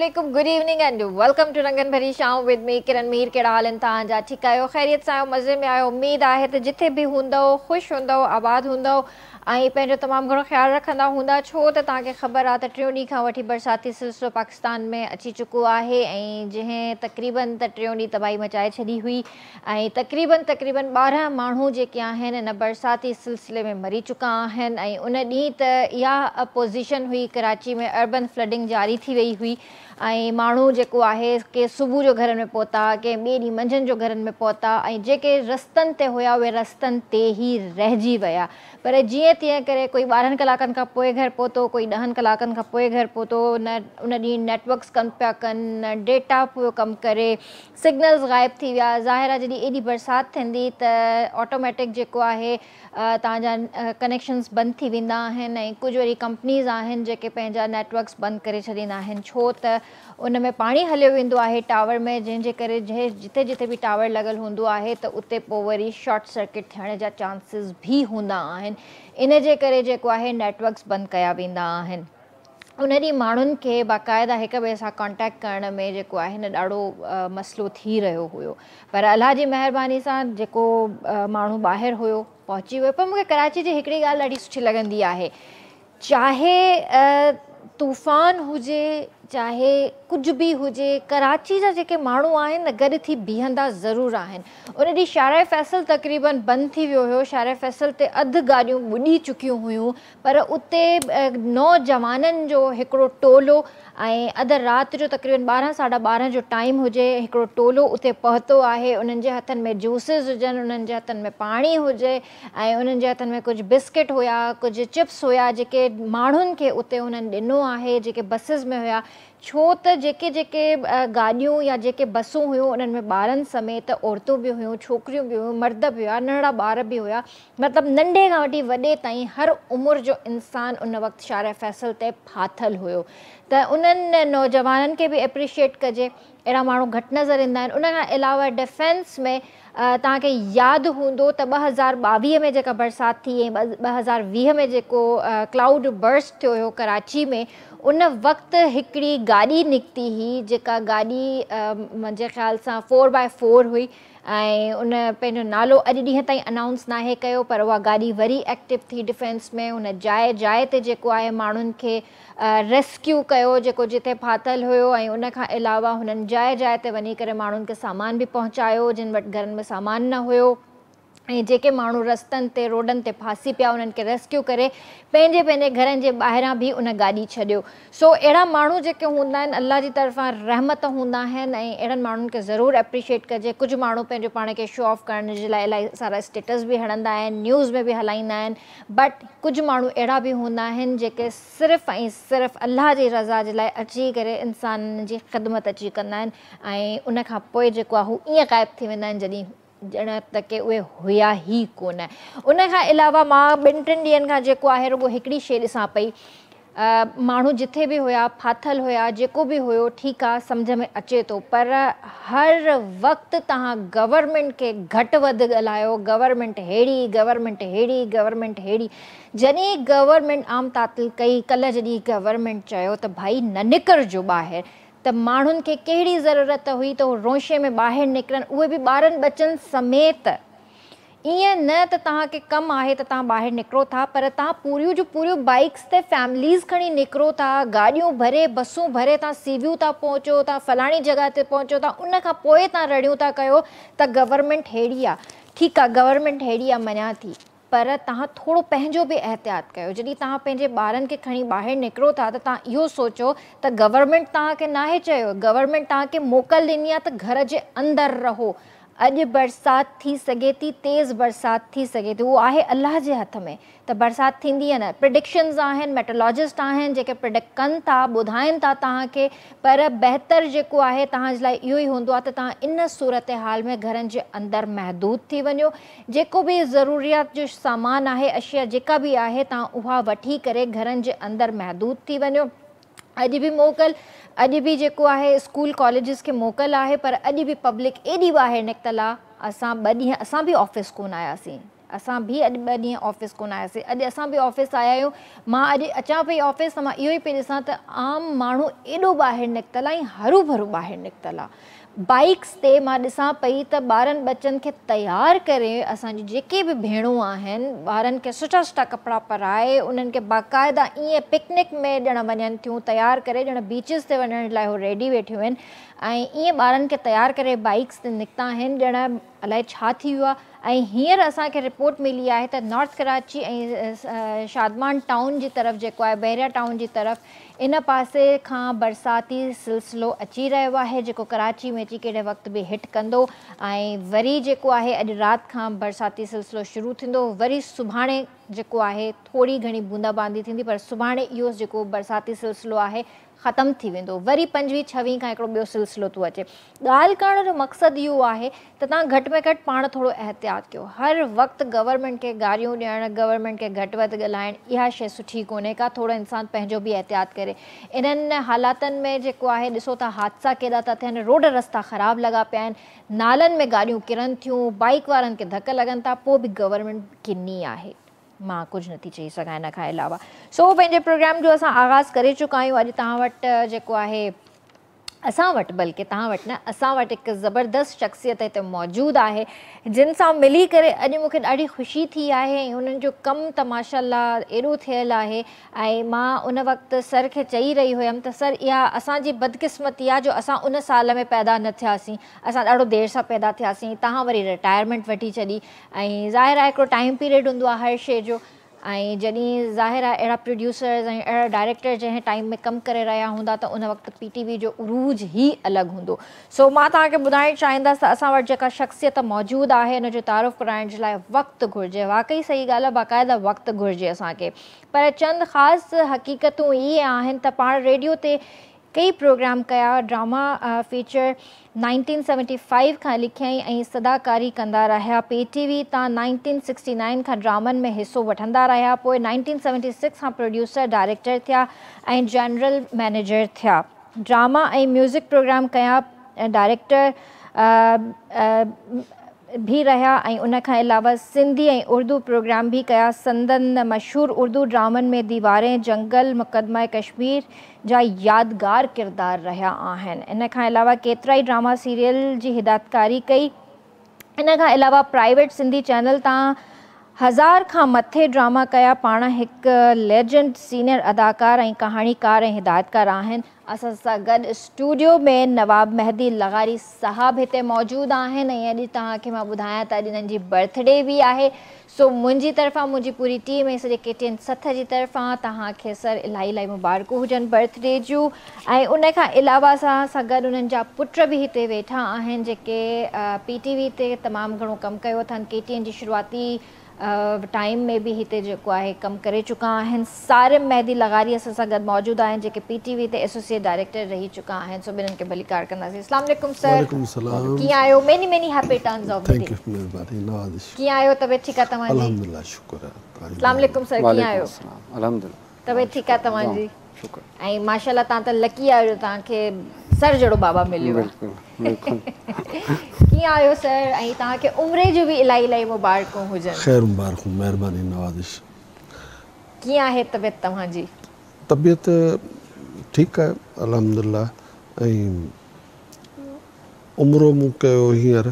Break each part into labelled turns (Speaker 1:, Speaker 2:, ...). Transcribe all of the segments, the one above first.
Speaker 1: عليڪم good evening and welcome to رنگن ڀري شام ود مي ڪرن مير ڪهڙا حال آهن توهان جا ٺيڪ آهيو خيريت سان آهيو مزي ۾ آهيو اميد آهي ته جٿي به هوندؤ خوش هوندؤ آباد هوندؤ ۽ پنهنجو تمام گهڻو خيال رکندا هوندا ڇو ته توهان کي خبر آهي ته ٽيون ڏينهن کان وٺي برساتي سلسلو پاڪستان ۾ اچي چڪو آهي ۽ جنهن تقريبن ته ٽيون ڏينهن تباهي مچائي ڇڏي هئي ۽ تقريبن تقريبن 12 ماڻهو جيڪي آهن ان برساتي سلسلي ۾ مري چڪا آهن ۽ ان ڏينهن ته اها پوزيشن هئي ڪراچي ۾ اربن فلڊنگ جاري ٿي وئي هئي ۽ ماڻهو جيڪو آهي ڪي صبح جو گهرن ۾ پهتا ڪي ٻئي ڏينهن منجهند جو گهرن ۾ پهتا ۽ جيڪي رستن تي هيا اهي رستن تي ئي رهجي ويا پر جيئن تيئن ڪري ڪوئي 12 ڪلاڪن کان پوء گهر پهتو ڪوئي 10 ڪلاڪن کان پوء گهر پهتو نه ان ڏينهن نيٽورڪس ڪم پيا ڪن نه ڊيٽا پيو ڪم ڪري سگنلز غائب ٿي ويا، ظاهر آهي جڏهن ايڏي برسات ٿيندي ته آٽوميٽڪ جيڪو آهي توهان جا ڪنيڪشنز بند ٿي ويندا آهن ۽ ڪجهه وري ڪمپنيز آهن جيڪي پنهنجا نيٽورڪس بند ڪري ڇڏيندا آهن ڇو ته ان ۾ پاڻي هليو ويندو آهي ٽاور ۾ جنهن جي ڪري جتي جتي به ٽاور لڳل هوندو آهي ته اتي پوء وري شارٽ سرڪٽ ٿيڻ جا چانسز به هوندا آهن ان جي ڪري جيڪو آهي نيٽورڪس بند ڪيا ويندا آهن. ان ڏينهن ماڻهن کي باقاعده هڪ ٻئي سان ڪانٽيڪٽ ڪرڻ ۾ جيڪو آهي نه ڏاڍو مسئلو ٿي رهيو هيو پر الله جي مهرباني سان جيڪو ماڻهو ٻاهر هيو پهچي ويو پر مونکي ڪراچي جي هڪڙي ڳالهه ڏاڍي سٺي لڳندي آهي چاهي طوفان هجي چاهي ڪجهه به هجي ڪراچي جا جيڪي ماڻهو آهن نه گڏ ٿي بيهندا ضرور آهن ان ڏينهن شارع فيصل تقريبن بند ٿي ويو هيو شارع فيصل تي اڌ گاڏيون ٻڏي چڪيون هيون پر اتي نوجوانن جو هڪڙو ٽولو ۽ اڌ رات جو تقريبن 12 ساڍا 12 جو ٽائيم هجي هڪڙو ٽولو اتي پهتو آهي انهن جي هٿن ۾ جوسز هجن انهن جي هٿن ۾ پاڻي هجي ۽ انهن جي هٿن ۾ ڪجهه بسڪٽ هيا ڪجهه چپس هيا جيڪي ماڻهن کي اتي انهن ڏنو آهي جيڪي بسز ۾ هيا ڇو ته جيڪي جيڪي گاڏيون يا جيڪي بسون هيون انهن ۾ ٻارن سميت عورتون به هيون ڇوڪريون به هيون مرد به هيا ننڍڙا ٻار به هيا مطلب ننڍي کان وٺي وڏي تائين هر عمر جو انسان ان وقت شارع فيصل تي ڦاٿل هيو ته انهن نوجوانن کي به اپريشيئيٽ ڪجي اهڙا ماڻهو گهٽ نظر ايندا آهن ان کان علاوه ڊفينس ۾ توهان کي ياد هوندو ته 2022 ۾ جيڪا برسات ٿي ۽ 2020 ۾ جيڪو ڪلائوڊ برسٽ ٿيو هيو ڪراچي ۾ ان وقت هڪڙي گاڏي نڪتي هئي جيڪا گاڏي منهنجي خيال سان فور بائي فور هئي ۽ ان پنهنجو نالو اڄ ڏينهن تائين انائونس ناهي ڪيو پر اها گاڏي وري ايڪٽو ٿي ڊفينس ۾ ان جاء جاء تي جيڪو آهي ماڻهن کي ريسڪيو ڪيو جيڪو جتي ڦاٿل هيو ۽ ان کان علاوه هنن جاء جاء تي وڃي ڪري ماڻهن کي سامان به پهچايو جن وٽ گهرن ۾ سامان نه هيو ۽ جيڪي ماڻهو رستن تي روڊن تي ڦاسي پيا انهن کي ريسڪيو ڪري پنهنجي پنهنجي گهرن جي ٻاهران به ان گاڏي ڇڏيو. سو اهڙا ماڻهو جيڪي هوندا آهن الله جي طرفان رحمت هوندا آهن ۽ اهڙن ماڻهن کي ضرور اپريشيئيٽ ڪجي ڪجهه ماڻهو پنهنجو پاڻ کي شو آف ڪرڻ جي لاء الاهي سارا اسٽيٽس به هڻندا آهن نيوز ۾ به هلائيندا آهن بٽ ڪجهه ماڻهو اهڙا به هوندا آهن جيڪي صرف ۽ صرف الله جي رضا جي لاء اچي ڪري انسانن جي خدمت اچي ڪندا آهن ۽ ان کان پوء جيڪو آهي هو ائين غائب ٿي ويندا آهن جڏهن ڄڻ ته ڪي اهي هيا ئي ڪونه. ان کان علاوه مان ٻن ٽن ڏينهن کان جيڪو آهي رڳو هڪڙي شيء ڏسان پئي. ماڻهو جٿي به هيا، ڦاٿل هيا، جيڪو به هيو ٺيڪ آ سمجهه ۾ اچي ٿو پر هر وقت توهان گورنمينٽ کي گهٽ وڌ ڳالهايو، گورنمينٽ ههڙي، گورنمينٽ ههڙي، گورنمينٽ ههڙي. جڏهن گورنمينٽ عام تعطيل ڪئي، ڪلهه جڏهن گورنمينٽ چيو ته ڀائي نه نڪرجو ٻاهر ته ماڻهن کي ڪهڙي ضرورت هئي ته هو رونشي ۾ ٻاهر نڪرن اهي به ٻارن ٻچن سميت. ائين نه ته توهان کي ڪم آهي ته توهان ٻاهر نڪرو ٿا پر توهان پوريون جون پوريون بائيڪس تي فيمليز کڻي نڪرو ٿا گاڏيون ڀري بسون ڀري توهان سي ويو ٿا پهچو توهان فلاڻي جڳهه تي پهچو ٿا ان کان پوء توهان رڙيون ٿا ڪيو ته گورنمينٽ ههڙي آ ٺيڪ آ گورنمينٽ ههڙي آ مڃان ٿي. پر توهان ٿورو پنهنجو به احتياط ڪيو. جڏهن توهان پنهنجي ٻارن کي کڻي ٻاهر نڪرو ٿا ته توهان اهو سوچو ته گورنمينٽ توهان کي ناهي چيو، گورنمينٽ توهان کي موڪل ڏني آهي ته گهر جي اندر رهو. اڄ برسات ٿي سگهي ٿي، تيز برسات ٿي سگهي ٿي، اهو آهي الله جي هٿ ۾ ته برسات ٿيندي يا نه. پرڊڪشنز آهن، ميٽرولاجسٽ آهن جيڪي پرڊڪٽ ڪن ٿا، ٻڌائين ٿا توهان کي، پر بهتر جيڪو آهي توهان جي لاء اهو ئي هوندو آهي ته توهان ان صورتحال ۾ گهرن جي اندر محدود ٿي وڃو. جيڪو به ضروريات جو سامان آهي، اشياء جيڪا به آهي توهان اها وٺي ڪري گهرن جي اندر محدود ٿي وڃو. اڄ به موڪل، اڄ به جيڪو آهي اسڪول ڪاليجز کي موڪل آهي پر اڄ به پبلڪ ايڏي ٻاهر نڪتل آ، اسان ٻه ڏينهن اسان به آفيس ڪونه آياسين. اسان به اڄ ٻه ڏينهن آفيس ڪونه آياسين اڄ اسان به آفيس آيا آهيون مان اڄ اچان پئي آفيس ته مان اهو ئي پئي ڏسان ته عام ماڻهو ايڏو ٻاهر نڪتل آهي ۽ هرو ڀرو ٻاهر نڪتل آهي بائيڪس تي مان ڏسان پئي ته ٻارن ٻچن کي تيار ڪري اسان جون جيڪي به ڀيڻون آهن ٻارن کي سٺا سٺا ڪپڙا پرائي انهن کي باقاعده ائين پڪنڪ ۾ ڄڻ وڃن ٿيون تيار ڪري ڄڻ بيچز تي وڃڻ لاء هو ريڊي ويٺيون آهن ۽ ائين ٻارن کي تيار ڪري بائيڪس تي نڪتا آهن ڄڻ الائي ڇا ٿي ويو آهي ۽ هينئر اسان کي رپورٽ ملي آهي ته نارٿ ڪراچي ۽ شادمان ٽائون جي طرف جيڪو آهي بحريا ٽائون جي طرف ان پاسي کان برساتي سلسلو اچي رهيو آهي جيڪو ڪراچي ۾ اچي ڪهڙي وقت به هٽ ڪندو ۽ وري جيڪو آهي اڄ رات کان برساتي سلسلو شروع ٿيندو وري سڀاڻي جيڪو آهي ٿوري گهڻي بوندا باندي ٿيندي پر سڀاڻي اهو جيڪو برساتي سلسلو آهي ختم ٿي ويندو وري پنجويهه ڇويهه کان هڪڙو ٻيو سلسلو ٿو اچي ڳالهه ڪرڻ جو مقصد اهو آهي ته توهان گهٽ ۾ گهٽ پاڻ ٿورو احتياط ڪيو. هر وقت گورنمينٽ کي گاريون ڏيڻ، گورنمينٽ کي گهٽ وڌ ڳالهائڻ اها شيء سٺي ڪونهي ڪا، ٿورو انسان پنهنجو به احتياط ڪري. انهن حالاتن ۾ جيڪو آهي ڏسو ٿا حادثا ڪيڏا ٿا ٿين، روڊ رستا خراب لڳا پيا آهن، نالن ۾ گاڏيون ڪرن ٿيون، بائيڪ وارن کي ڌڪ لڳن ٿا، پوء به گورنمينٽ ڪني آهي. مان ڪجهه نٿي چئي سگهان ان کان علاوه. سو پنهنجي پروگرام جو اسان آغاز ڪري چڪا آهيون. اڄ توهان وٽ جيڪو آهي. اسان وٽ بلڪه توهان وٽ نه اسان وٽ هڪ زبردست شخصيت هتي موجود آهي جن سان ملي ڪري اڄ مون کي ڏاڍي خوشي ٿي آهي ۽ انهن جو ڪم ته ماشاء الله ايڏو ٿيل آهي ۽ مان ان وقت سر کي چئي رهي هيم ته سر اها اسان جي بدقسمتي آهي جو اسان ان سال ۾ پيدا نه ٿياسين اسان ڏاڍو دير سان پيدا ٿياسين توهان وري رٽائرمينٽ وٺي ڇڏي ۽ ظاهر آهي هڪڙو ٽائيم پيريڊ هوندو آهي هر شيء جو ۽ جڏهن ظاهر آهي اهڙا پروڊيوسرز ۽ اهڙا ڊائريڪٽر جنهن ٽائيم ۾ ڪم ڪري رهيا هوندا ته ان وقت پي ٽي وي جو عروج ئي الڳ هوندو سو مان توهان کي ٻڌائڻ چاهيندس ته اسان وٽ جيڪا شخصيت موجود آهي ان جو تعارف ڪرائڻ جي لاء وقت گهرجي واقعي صحيح ڳالهه آهي باقاعده وقت گهرجي اسان کي پر چند خاص حقيقتون اهي آهن ته پاڻ ريڊيو تي ڪيئي پروگرام ڪيا، ڊراما فيچر 1975 کان لکيائين ۽ صداڪاري ڪندا رهيا. پي ٽي وي تان 1969 کان ڊرامن ۾ حصو وٺندا رهيا. پوء 1976 کان پروڊيوسر، ڊائريڪٽر ٿيا ۽ جنرل مئنيجر ٿيا. ڊراما ۽ ميوزڪ پروگرام ڪيا. ڊائريڪٽر به رهيا ۽ ان کان علاوه سنڌي ۽ اردو پروگرام به ڪيا. سندن مشهور اردو ڊرامن ۾ ديوارين، جنگل، مقدمه ڪشمير جا يادگار ڪردار رهيا آهن. ان کان علاوه ڪيترائي ڊراما سيريل جي هدايتڪاري ڪئي. ان کان علاوه پرائيويٽ سنڌي چينل تان هزار کان مٿي ڊراما ڪيا. پاڻ هڪ ليجنڊ سينيئر اداڪار ۽ ڪهاڻيڪار ۽ هدايتڪار آهن. اسان سان گڏ اسٽوڊيو ۾ نواب مهدي لغاري صاحب هتي موجود آهن ۽ اڄ توهان کي مان ٻڌايان ته اڄ انهن جي برٿ ڊي به آهي سو منهنجي طرفان منهنجي پوري ٽيم ۽ سڄي ڪي ٽي اين سٿ جي طرفان توهان کي سر الاهي الاهي مبارڪون هجن برٿ ڊي جون ۽ ان کان علاوه اسان سان گڏ انهن جا پٽ به هتي ويٺا آهن جيڪي پي ٽي وي تي تمام گهڻو ڪم ڪيو اٿن ڪي ٽي اين جي شروعاتي ٽائيم ۾ به هتي جيڪو آهي ڪم ڪري چڪا آهن. صارم مهدي لغاري اسان سان گڏ موجود آهن جيڪي پي ٽي وي تي ايسوسيئيٽ ڊائريڪٽر رهي چڪا آهن سو ٻنهن کي ڀليڪار ڪنداسين. اسلام عليڪم سر.
Speaker 2: وعليڪم السلام.
Speaker 1: ڪيئن آهيو many many happy returns of the
Speaker 2: day. Thank you مهرباني نوازش.
Speaker 1: ڪيئن آهيو طبيعت ٺيڪ آهي توهان جي.
Speaker 2: الحمدلله شڪر آهي.
Speaker 1: اسلام عليڪم سر ڪيئن آهيو.
Speaker 3: وعليڪم السلام الحمدلله.
Speaker 1: طبيعت ٺيڪ آهي توهان جي.
Speaker 3: شڪر.
Speaker 1: ۽ ماشاءالله توهان ته لڪي آهيو جو توهان کي سر جهڙو بابا مليو آهي.
Speaker 3: بلڪل بلڪل.
Speaker 1: ڪيئن آهيو سر ۽ توهان کي عمري جون به الاهي الاهي مبارڪون هجن.
Speaker 2: خير مبارڪون مهرباني نوازش.
Speaker 1: ڪيئن آهي طبيعت توهان جي؟
Speaker 2: طبيعت ٺيڪ آهي الحمدلله ۽ عمرو مون ڪيو هينئر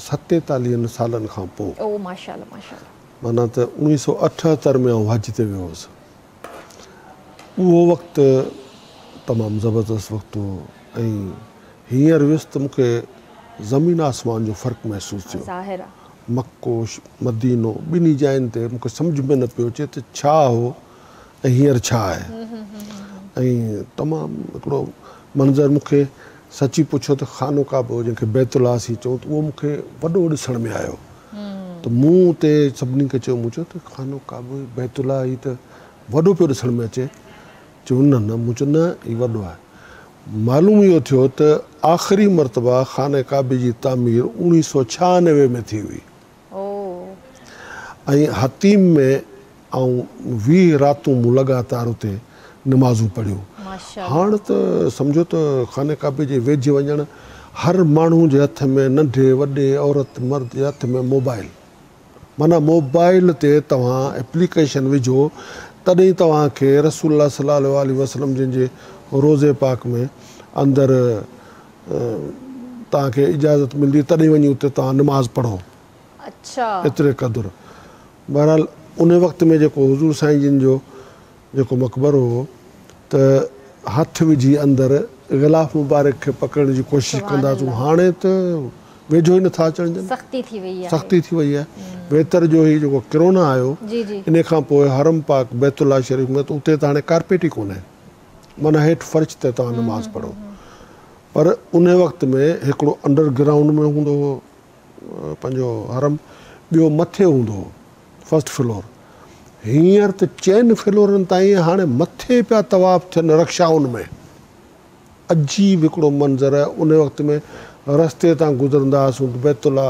Speaker 2: ستيتاليهن سالن کان پوء.
Speaker 1: او ماشاءالله ماشاءالله.
Speaker 2: معنيٰ ته 1978 ۾ آئون حج تي ويو هوس. اهو وقت تمام زبردست وقت هو ۽ هينئر ويس ته مون کي زمين آسمان جو فرق محسوس ٿيو.
Speaker 1: ظاهر آ.
Speaker 2: مڪو مدينو ٻنهي جاين تي مون کي سمجهه ۾ نه پيو اچي ته ڇا هو ۽ هينئر ڇا آهي ۽ تمام هڪڙو منظر مون کي سچي پڇو ته خانو ڪعبو جنهن کي بيت الله اسين چئون ته اهو مون کي وڏو ڏسڻ ۾ آيو ته مون اتي سڀني کي چيو مون چيو ته خانو ڪعبو بيت الله هي ته وڏو پيو ڏسڻ ۾ اچي چيو نه نه مون چيو نه هي وڏو آهي معلوم اهو ٿيو ته آخري مرتبه خانه ڪعبي جي تعمير 1996 ۾ ٿي هئي ۽ حطيم ۾ آئون 20 راتون مون لڳاتار اتي نمازون پڙهيون. هاڻ ته سمجهو ته خانه ڪعبي جي ويجهي وڃڻ هر ماڻهو جي هٿ ۾ ننڍي وڏي عورت مرد جي هٿ ۾ موبائل. معنيٰ موبائل تي توهان ايپليڪيشن وجهو تڏهن توهان کي رسول الله صلي الله عليه وسلم جن جي روضي پاڪ ۾ اندر توهان کي اجازت ملندي تڏهن وڃي اتي توهان نماز پڙهو. ايتري قدر. بهرحال ان وقت ۾ جيڪو حضور سائين جن جو جيڪو مقبرو هو ته هٿ وجهي اندر غلاف مبارڪ کي پڪڙڻ جي ڪوشش ڪنداسون هاڻي ته ويجهو ئي نٿا اچڻ ڏين.
Speaker 1: سختي ٿي وئي آهي.
Speaker 2: سختي ٿي وئي آهي. ويتر جو هي جيڪو ڪرونا آيو انهي کان پوء حرم پاڪ بيت الله شريف ۾ ته اتي ته هاڻي ڪارپيٽ ئي ڪونهي معنيٰ هيٺ فرش تي توهان نماز پڙهو پر انهي وقت ۾ هڪڙو انڊر گرائونڊ ۾ هوندو هو پنهنجو حرم ٻيو مٿي هوندو هو فرسٽ فلور هينئر ته چئن فلورن تائين هاڻي مٿي پيا طواف ٿين رڪشائن ۾ عجيب هڪڙو منظر ان وقت ۾ رستي تان گذرندا هئاسون ته بيت الله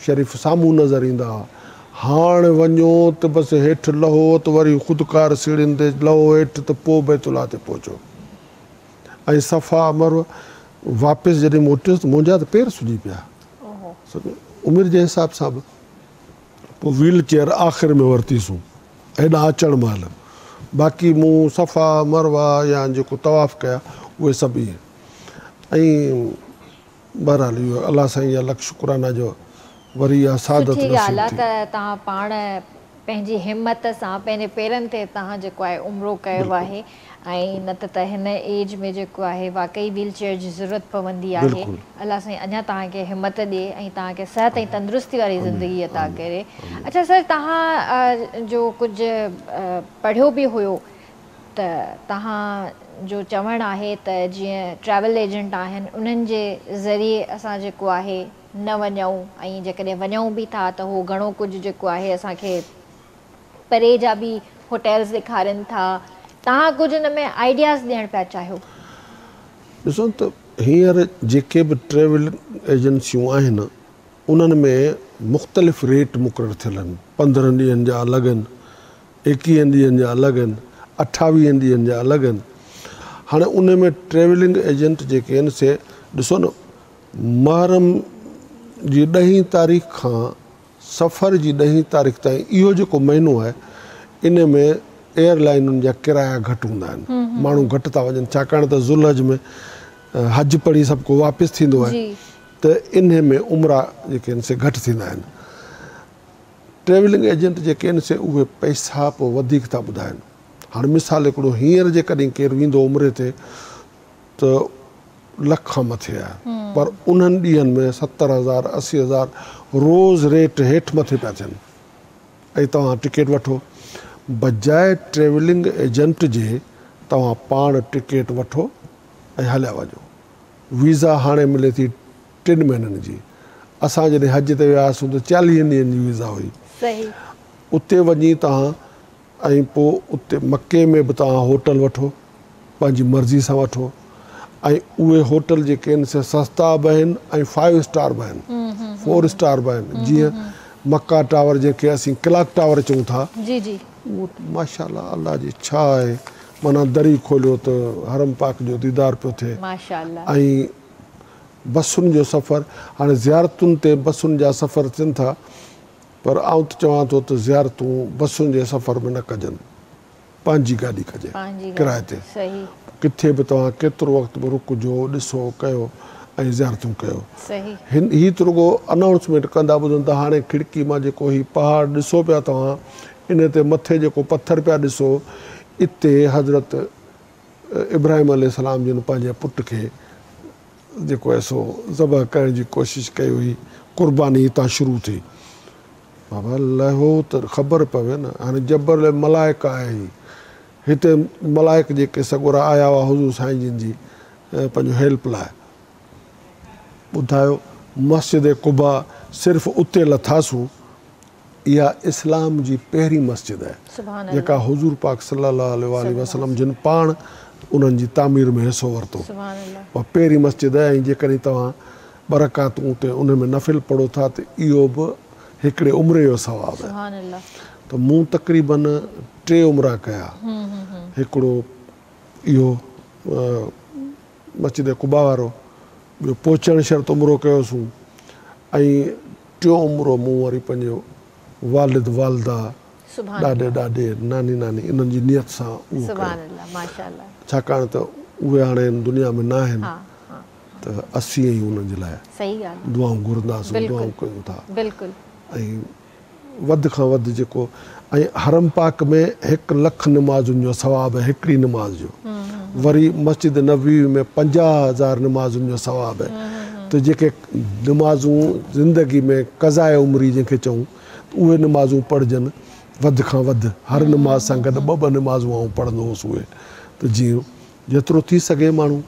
Speaker 2: شريف سامهون نظر ايندا هئا هاڻ وڃو ته بس هيٺ لهو ته وري خودڪار سيڙهين تي لهو هيٺ ته پوء بيت الله تي پهچو ۽ صفا مروه واپس جڏهن موٽيس ته منهنجا ته پير سڄي پيا عمر جي حساب سان به پوء ويل چيئر آخر ۾ ورتيسون هيڏانهن اچڻ مهل باقي مون صفا مروه يا جيڪو طواف ڪيا اهي سڀ ائين ۽ بهرحال اهو الله سائين جا لک شڪرانا جو وري اها سعادت
Speaker 1: سٺي
Speaker 2: نصيب
Speaker 1: ڳالهه آ
Speaker 2: ٿي.
Speaker 1: ته توهان پاڻ پنهنجي همت سان پنهنجي پيرن تي توهان جيڪو آهي عمرو ڪيو آهي ۽ نه ته ته هن ايج ۾ جيڪو آهي واقعي ويل چيئر جي ضرورت پوندي آهي الله سائين اڃا توهان کي همت ڏي ۽ توهان کي صحت ۽ تندرستي واري زندگي عطا ڪري اڇا سر توهان جو ڪجهه پڙهيو به هيو ته توهان جو چوڻ آهي ته جيئن ٽريول ايجنٽ آهن انهن جي ذريعي اسان جيڪو آهي نه وڃون ۽ جيڪڏهن وڃون به ٿا ته هو گهڻو ڪجهه جيڪو آهي اسان کي پري جا به هوٽلز ڏيکارين ٿا توهان ڪجهه ان ۾ آئيڊياز ڏيڻ پيا چاهيو.
Speaker 2: ڏسو ته هينئر جيڪي به ٽريول ايجنسيون آهن انهن ۾ مختلف ريٽ مقرر ٿيل آهن 15 ڏينهن جا الڳ آهن 21 ڏينهن جا الڳ آهن 28 ڏينهن جا الڳ آهن هاڻي ان ۾ ٽريولنگ ايجنٽ جيڪي آهن سي ڏسو نه محرم جي ڏهين تاريخ کان صفر جي ڏهين تاريخ تائين اهو جيڪو مهينو آهي ان ۾ ايئر لائينن جا ڪرايا گهٽ هوندا آهن ماڻهو گهٽ ٿا وڃن ڇاڪاڻ ته ذوالحج ۾ حج پڙهي سڀ ڪو واپس ٿيندو آهي ته انهي ۾ عمرا جيڪي آهن سي گهٽ ٿيندا آهن ٽريولنگ ايجنٽ جيڪي آهن سي اهي پئسا پوء وڌيڪ ٿا ٻڌائن هاڻي مثال هڪڙو هينئر جيڪڏهن ڪير ويندو عمري تي ته لک کان مٿي آهي پر انهن ڏينهن ۾ 70 هزار 80 هزار روز ريٽ هيٺ مٿي پيا ٿين ۽ توهان ٽڪيٽ وٺو بجاء ٽريولنگ ايجنٽ جي توهان پاڻ ٽڪيٽ وٺو ۽ هليا وڃو ويزا هاڻي ملي ٿي 3 مهينن جي اسان جڏهن حج تي ويا هئاسون ته 40 ڏينهن جي ويزا هئي اتي وڃي توهان ۽ پوء اتي مڪي ۾ به توهان هوٽل وٺو پنهنجي مرضي سان وٺو ۽ اهي هوٽل جيڪي آهن سي سستا به آهن ۽ فائيو اسٽار به آهن فور اسٽار به آهن جيئن مڪا ٽاور جنهن کي اسين ڪلاڪ ٽاور چئون ٿا
Speaker 1: جي جي
Speaker 2: اهو ماشاء الله الله جي ڇا آهي معنيٰ دري کوليو ته حرم پاڪ جو ديدار پيو ٿئي
Speaker 1: ماشاء الله
Speaker 2: ۽ بسن جو سفر هاڻي زيارتن تي بسن جا سفر ٿين ٿا پر آئون ته چوان ٿو ته زيارتون بسن جي سفر ۾ نه ڪجن، پنهنجي گاڏي ڪجي ڪرائي تي، ڪٿي به توهان ڪيترو وقت به رڪجو، ڏسو، ڪيو ۽ زيارتون ڪيو. هي ته رڳو انائونسمينٽ ڪندا ٻڌن ته هاڻي کڙڪي مان جيڪو هي پهاڙ ڏسو پيا توهان، ان تي مٿي جيڪو پٿر پيا ڏسو، اتي حضرت ابراهيم عليه السلام جن پنهنجي پٽ کي جيڪو آهي سو ذبح ڪرڻ جي ڪوشش ڪئي هئي، قرباني هتان شروع ٿي. بابا لهو ته خبر پوي نه، هاڻي جبل ملائڪ آهي هي، هتي ملائڪ جيڪي سڳورا آيا هئا حضور سائين جن جي پنهنجو هيلپ لاء. ٻڌايو مسجد قباء صرف اتي لٿاسون اها اسلام جي پهرين مسجد آهي جيڪا حضور پاڪ صلي الله عليه واٰله وسلم جن پاڻ انهن جي تعمير ۾ حصو ورتو. اها پهرين مسجد آهي ۽ جيڪڏهن توهان ٻه رڪعتون اتي ان ۾ نفل پڙهو ٿا ته اهو به هڪڙي عمري جو ثواب آهي. ته مون تقريباً ٽي عمرا ڪيا. هڪڙو اهو مسجد قباء وارو، ٻيو پهچڻ شرط عمرو ڪيوسون ۽ ٽيون عمرو مون وري پنهنجو والد والده ڏاڏي ڏاڏي ناني ناني انهن جي نيت سان اهو ڪيو ڇاڪاڻ ته اهي هاڻي هن دنيا ۾ ناهن ته اسين آهيون انهن جي لاء دعائون گهرنداسون دعائون ڪيون ٿا ۽ وڌ کان وڌ جيڪو ۽ حرم پاڪ ۾ هڪ لک نمازن جو ثواب آهي هڪڙي نماز جو وري مسجد نبوي ۾ 50,000 نمازن جو ثواب آهي ته جيڪي نمازون زندگي ۾ قضاء عمري جنهن کي چئون ته اهي نمازون پڙهجن وڌ کان وڌ هر نماز سان گڏ ٻه ٻه نمازون آئون پڙهندو هوس اهي ته جيئن جيترو ٿي سگهي ماڻهو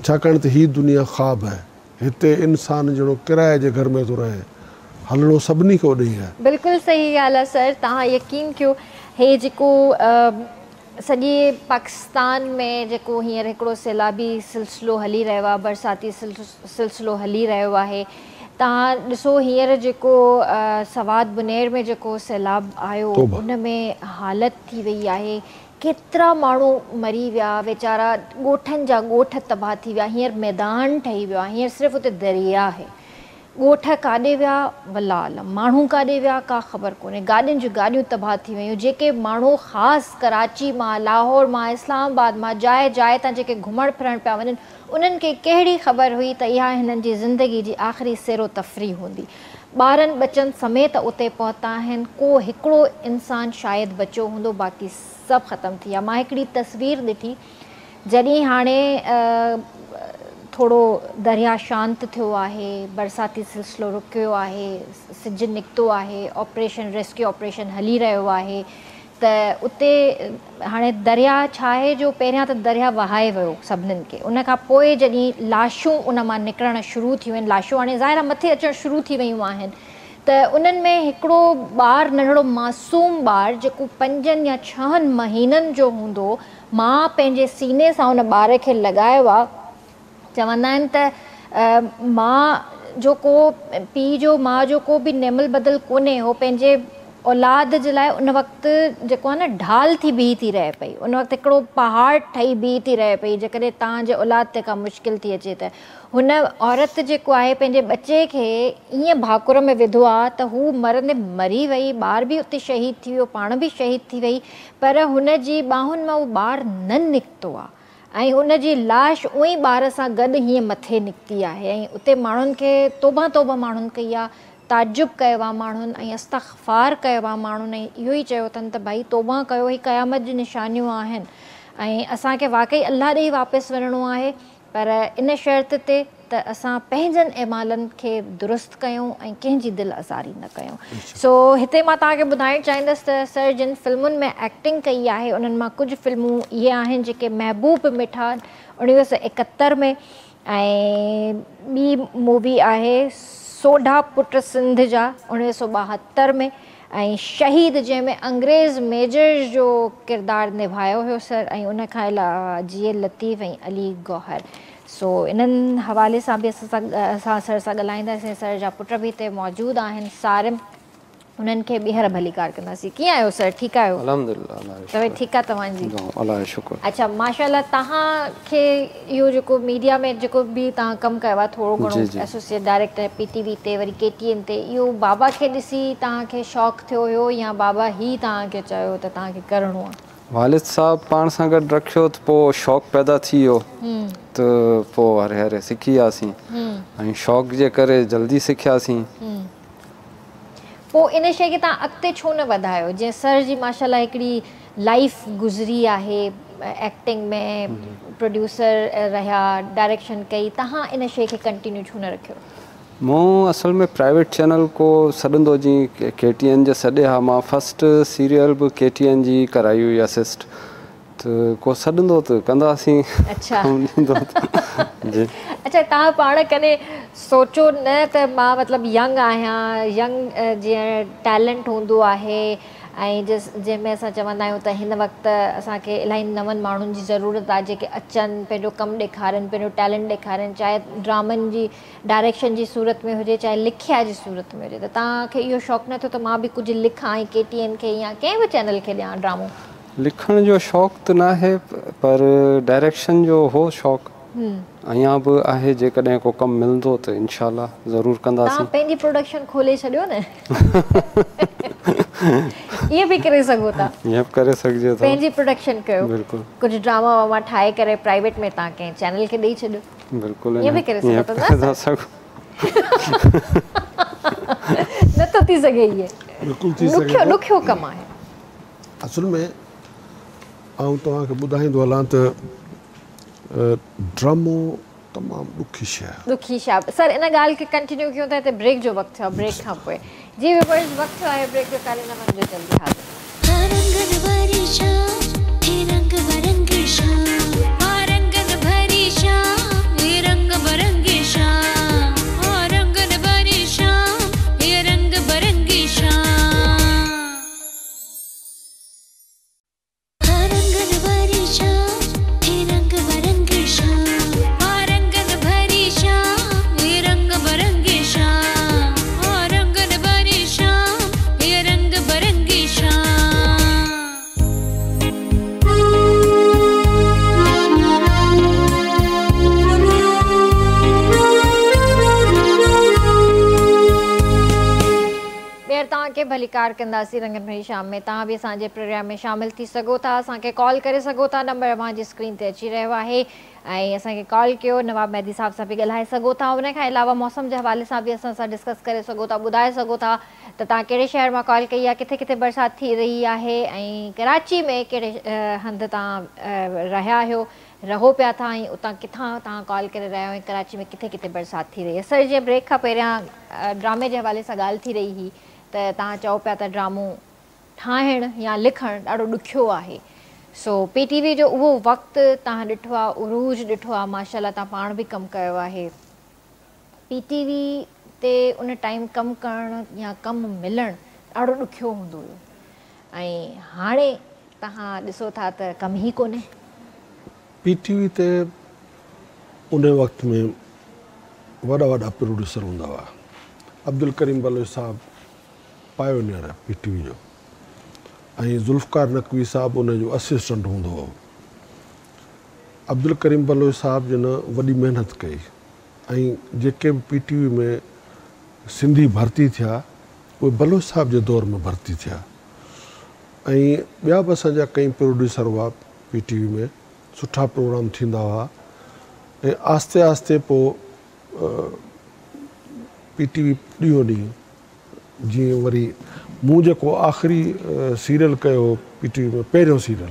Speaker 2: ڇاڪاڻ ته هي دنيا خواب آهي. هتي انسان جهڙو ڪرائي جي گهر ۾ ٿو رهي. هلڻو سڀني کي اوڏي ئي آهي.
Speaker 1: بلڪل صحيح ڳالهه آهي سر توهان يقين ڪيو هي جيڪو سڄي پاڪستان ۾ جيڪو هينئر هڪڙو سيلابي سلسلو هلي رهيو آهي برساتي سلسلو هلي رهيو آهي توهان ڏسو هينئر جيڪو سوات بنير ۾ جيڪو سيلاب آيو ان ۾ حالت ٿي وئي آهي ڪيترا ماڻهو مري ويا ويچارا ڳوٺن جا ڳوٺ تباهه ٿي ويا هينئر ميدان ٺهي ويو آهي هينئر صرف اتي درياء آهي ڳوٺ ڪاڏي ويا والله اعلم ماڻهو ڪاڏي ويا ڪا خبر ڪونهي گاڏين جون گاڏيون تباهه ٿي ويون جيڪي ماڻهو خاص ڪراچي مان لاهور مان اسلام آباد مان جاء جاء تان جيڪي گهمڻ ڦرڻ پيا وڃن انهن کي ڪهڙي خبر هئي ته اها هنن جي زندگي جي آخري سير و تفريح هوندي ٻارن ٻچن سميت اتي پهتا آهن، ڪو هڪڙو انسان شايد بچيو هوندو باقي سڀ ختم ٿي ويا. مان هڪڙي تصوير ڏٺي جڏهن هاڻي ٿورو درياء شانت ٿيو آهي، برساتي سلسلو رڪيو آهي، سج نڪتو آهي، آپريشن ريسڪيو آپريشن هلي رهيو آهي ته اتي هاڻي درياء ڇا آهي جو پهريان ته درياء وهائي ويو سڀنن کي ان کان پوء جڏهن لاشون ان مان نڪرڻ شروع ٿيون آهن لاشون هاڻي ظاهر آهي مٿي اچڻ شروع ٿي ويون آهن ته انهن ۾ هڪڙو ٻار ننڍڙو معصوم ٻار جيڪو پنجن يا ڇهن مهينن جو هوندو ماء پنهنجي سيني سان ان ٻار کي لڳايو آ چوندا آهن ته ماء جو ڪو پيء جو ماء جو ڪو به نعم البدل ڪونهي هو پنهنجي اولاد جي لاء ان وقت جيڪو آهي نه ڍال ٿي بيهي ٿي رهي پئي ان وقت هڪڙو پهاڙ ٺهي بيهي ٿي رهي پئي جيڪڏهن توهان جي اولاد تي ڪا مشڪل ٿي اچي ته هن عورت جيڪو آهي پنهنجي ٻچي کي ائين ڀاڪر ۾ وڌو آ ته هو مرندي مري وئي ٻار به اتي شهيد ٿي ويو پاڻ به شهيد ٿي وئي پر هن جي ٻانهن مان اهو ٻار نه نڪتو آ ۽ ان جي لاش اونئي ٻار سان گڏ هيئن مٿي نڪتي آهي ۽ اتي ماڻهن کي توبه توبه ماڻهن ڪئي آ، تعجب ڪيو آ ماڻهن ۽ استغفار ڪيو آ ماڻهن ۽ اهو ئي چيو اٿن ته ڀائي توبه ڪيو هي قيامت جون نشانيون آهن ۽ اسان کي واقعي الله ڏي ئي واپس وڃڻو آهي پر ان شرط تي ته اسان پنهنجن اعمالن کي درست ڪيون ۽ ڪنهن جي دل آزاري نه ڪيون. سو هتي مان توهان کي ٻڌائڻ چاهيندس ته سر جن فلمن ۾ ايڪٽنگ ڪئي آهي انهن مان ڪجهه فلمون اهي آهن جيڪي محبوب مٺا 1971 ۾ ۽ ٻي مووي آهي سوڍا پٽ سنڌ جا 1972 ۾ ۽ شهيد جنهن ۾ انگريز ميجر جو ڪردار نڀايو هيو سر ۽ ان کان علاوه جيئي لطيف ۽ علي گوهر سو انهن حوالي سان به اسان سر سان ڳالهائينداسين سر جا پٽ به هتي موجود آهن صارم انهن کي ٻيهر ڀليڪار ڪنداسين ڪيئن آهيو سر ٺيڪ آهيو
Speaker 3: الحمدلله الله جو شڪر
Speaker 1: طبيعت ٺيڪ آهي توهان جي
Speaker 3: الله جو شڪر
Speaker 1: اڇا ماشاءالله توهان کي اهو جيڪو ميڊيا ۾ جيڪو به توهان ڪم ڪيو آهي ٿورو گهڻو ايسوسيئيٽ ڊائريڪٽر پي ٽي وي تي وري ڪي ٽي اين تي اهو بابا کي ڏسي توهان کي شوق ٿيو هيو يا بابا ئي توهان کي چيو ته توهان کي ڪرڻو آهي؟
Speaker 3: والد صاحب پاڻ سان گڏ رکيو ته پوء شوق پيدا ٿي ويو ته پوء هري هري سکي وياسين ۽ شوق جي ڪري جلدي سکياسين.
Speaker 1: پوء ان شيء کي توهان اڳتي ڇو نه وڌايو جيئن سر جي ماشاءالله هڪڙي لائيف گذري آهي ايڪٽنگ ۾ پروڊيوسر رهيا ڊائريڪشن ڪئي توهان ان شيء کي ڪنٽينيو ڇو نه رکيو؟
Speaker 3: مون اصل ۾ پرائيويٽ چينل ڪو سڏندو جي ڪي ٽي اين جي سڏي ها مان فرسٽ سيريل به ڪي ٽي اين جي ڪرائي هئي اسسٽ ته ڪو سڏندو ته ڪنداسين
Speaker 1: اڇا ڪم ڏيندو ته جي. اڇا توهان پاڻ ڪڏهن سوچو نه ته مان مطلب ينگ آهيان ينگ جيئن ٽيلنٽ هوندو آهي ۽ جس جنهن ۾ اسان چوندا آهيون ته هن وقت اسان کي الاهي نون ماڻهن جي ضرورت آهي جيڪي اچن پنهنجو ڪم ڏيکارين پنهنجو ٽيلنٽ ڏيکارين چاهي ڊرامن جي ڊائريڪشن جي صورت ۾ هجي چاهي لکيا جي صورت ۾ هجي ته توهان کي اهو شوق نه ٿيو ته مان به ڪجهه لکان ۽ ڪي ٽي اين کي يا ڪنهن به چينل کي ڏيان ڊرامو؟
Speaker 3: لکڻ جو شوق ته ناهي پر ڊائريڪشن جو هو شوق. اڃا به آهي جيڪڏهن ڪو ڪم ملندو ته انشاء الله ضرور ڪنداسين.
Speaker 1: توهان پنهنجي پروڊڪشن کولي ڇڏيو نه. ائين به ڪري سگهو ٿا.
Speaker 3: ائين به ڪري سگهجي ٿو.
Speaker 1: پنهنجي پروڊڪشن ڪيو.
Speaker 3: بلڪل.
Speaker 1: ڪجهه ڊراما واما ٺاهي ڪري پرائيويٽ ۾ توهان ڪنهن چينل کي ڏئي ڇڏيو.
Speaker 3: بلڪل
Speaker 1: ائين به ڪري سگهو ٿا نه
Speaker 3: سر.
Speaker 1: نه ٿو ٿي سگهي ائين.
Speaker 2: بلڪل ٿي سگهي ٿو.
Speaker 1: ڏکيو ڪم آهي.
Speaker 2: اصل ۾ آئون توهان کي ٻڌائيندو هلان ته ڊرامو تمام ڏکي شيء آهي.
Speaker 1: ڏکي شيء آهي. سر ان ڳالهه کي ڪنٽينيو ڪيون ٿا هتي بريڪ جو وقت ٿيو آهي بريڪ کان پوء جي ويورز وقت ٿيو آهي بريڪ جو ڪاڏي نه وڃجو جلدي حاضر.
Speaker 4: رنگن ڀري شام هي رنگ برنگي شام ها رنگن ڀري شام هي رنگ برنگي شام ها رنگن ڀري شام هي رنگ برنگي شام.
Speaker 1: ٻيهر توهان کي ڀليڪار ڪنداسين رنگن ڀري شام ۾ توهان به اسان جي پروگرام ۾ شامل ٿي سگهو ٿا اسان کي ڪال ڪري سگهو ٿا نمبر اوهان جي اسڪرين تي اچي رهيو آهي ۽ اسان کي ڪال ڪيو نواب مهدي صاحب سان به ڳالهائي سگهو ٿا ان کان علاوه موسم جي حوالي سان به اسان سان ڊسڪس ڪري سگهو ٿا ٻڌائي سگهو ٿا ته توهان ڪهڙي شهر مان ڪال ڪئي آهي ڪٿي ڪٿي برسات ٿي رهي آهي ۽ ڪراچي ۾ ڪهڙي هنڌ توهان رهيا آهيو رهو پيا ٿا ۽ اتان ڪٿان توهان ڪال ڪري رهيا آهيو ۽ ڪراچي ۾ ڪٿي ڪٿي برسات ٿي رهي آهي سر جيئن بريڪ کان پهريان ڊرامي جي حوالي سان ڳالهه ٿي رهي هئي ته توهان چئو پيا ته ڊرامو ٺاهڻ يا لکڻ ڏاڍو ڏکيو آهي سو پي ٽي وي جو اهو وقت توهان ڏٺو آهي عروج ڏٺو آهي ماشاء الله توهان پاڻ به ڪم ڪيو آهي پي ٽي وي تي ان ٽائيم ڪم ڪرڻ يا ڪم ملڻ ڏاڍو ڏکيو هوندو هيو ۽ هاڻي توهان ڏسو ٿا ته ڪم ئي ڪونهي.
Speaker 2: پي ٽي وي تي ان وقت ۾ وڏا وڏا پروڊيوسر هوندا هئا. عبدالڪريم بلوچ صاحب پايونيئر آهي پي ٽي وي جو ۽ ذوالفقار نقوي صاحب ان جو اسسٽنٽ هوندو هو. عبدالڪريم بلوچ صاحب جن وڏي محنت ڪئي ۽ جيڪي به پي ٽي وي ۾ سنڌي ڀرتي ٿيا اهي بلوچ صاحب جي دور ۾ ڀرتي ٿيا. ۽ ٻيا به اسان جا ڪئين پروڊيوسر هئا پي ٽي وي ۾ سٺا پروگرام ٿيندا هئا ۽ آهستي آهستي پوء پي ٽي وي ڏينهون ڏينهن جيئن وري مون جيڪو آخري سيريل ڪيو هو پي ٽي وي ۾ پهريون سيريل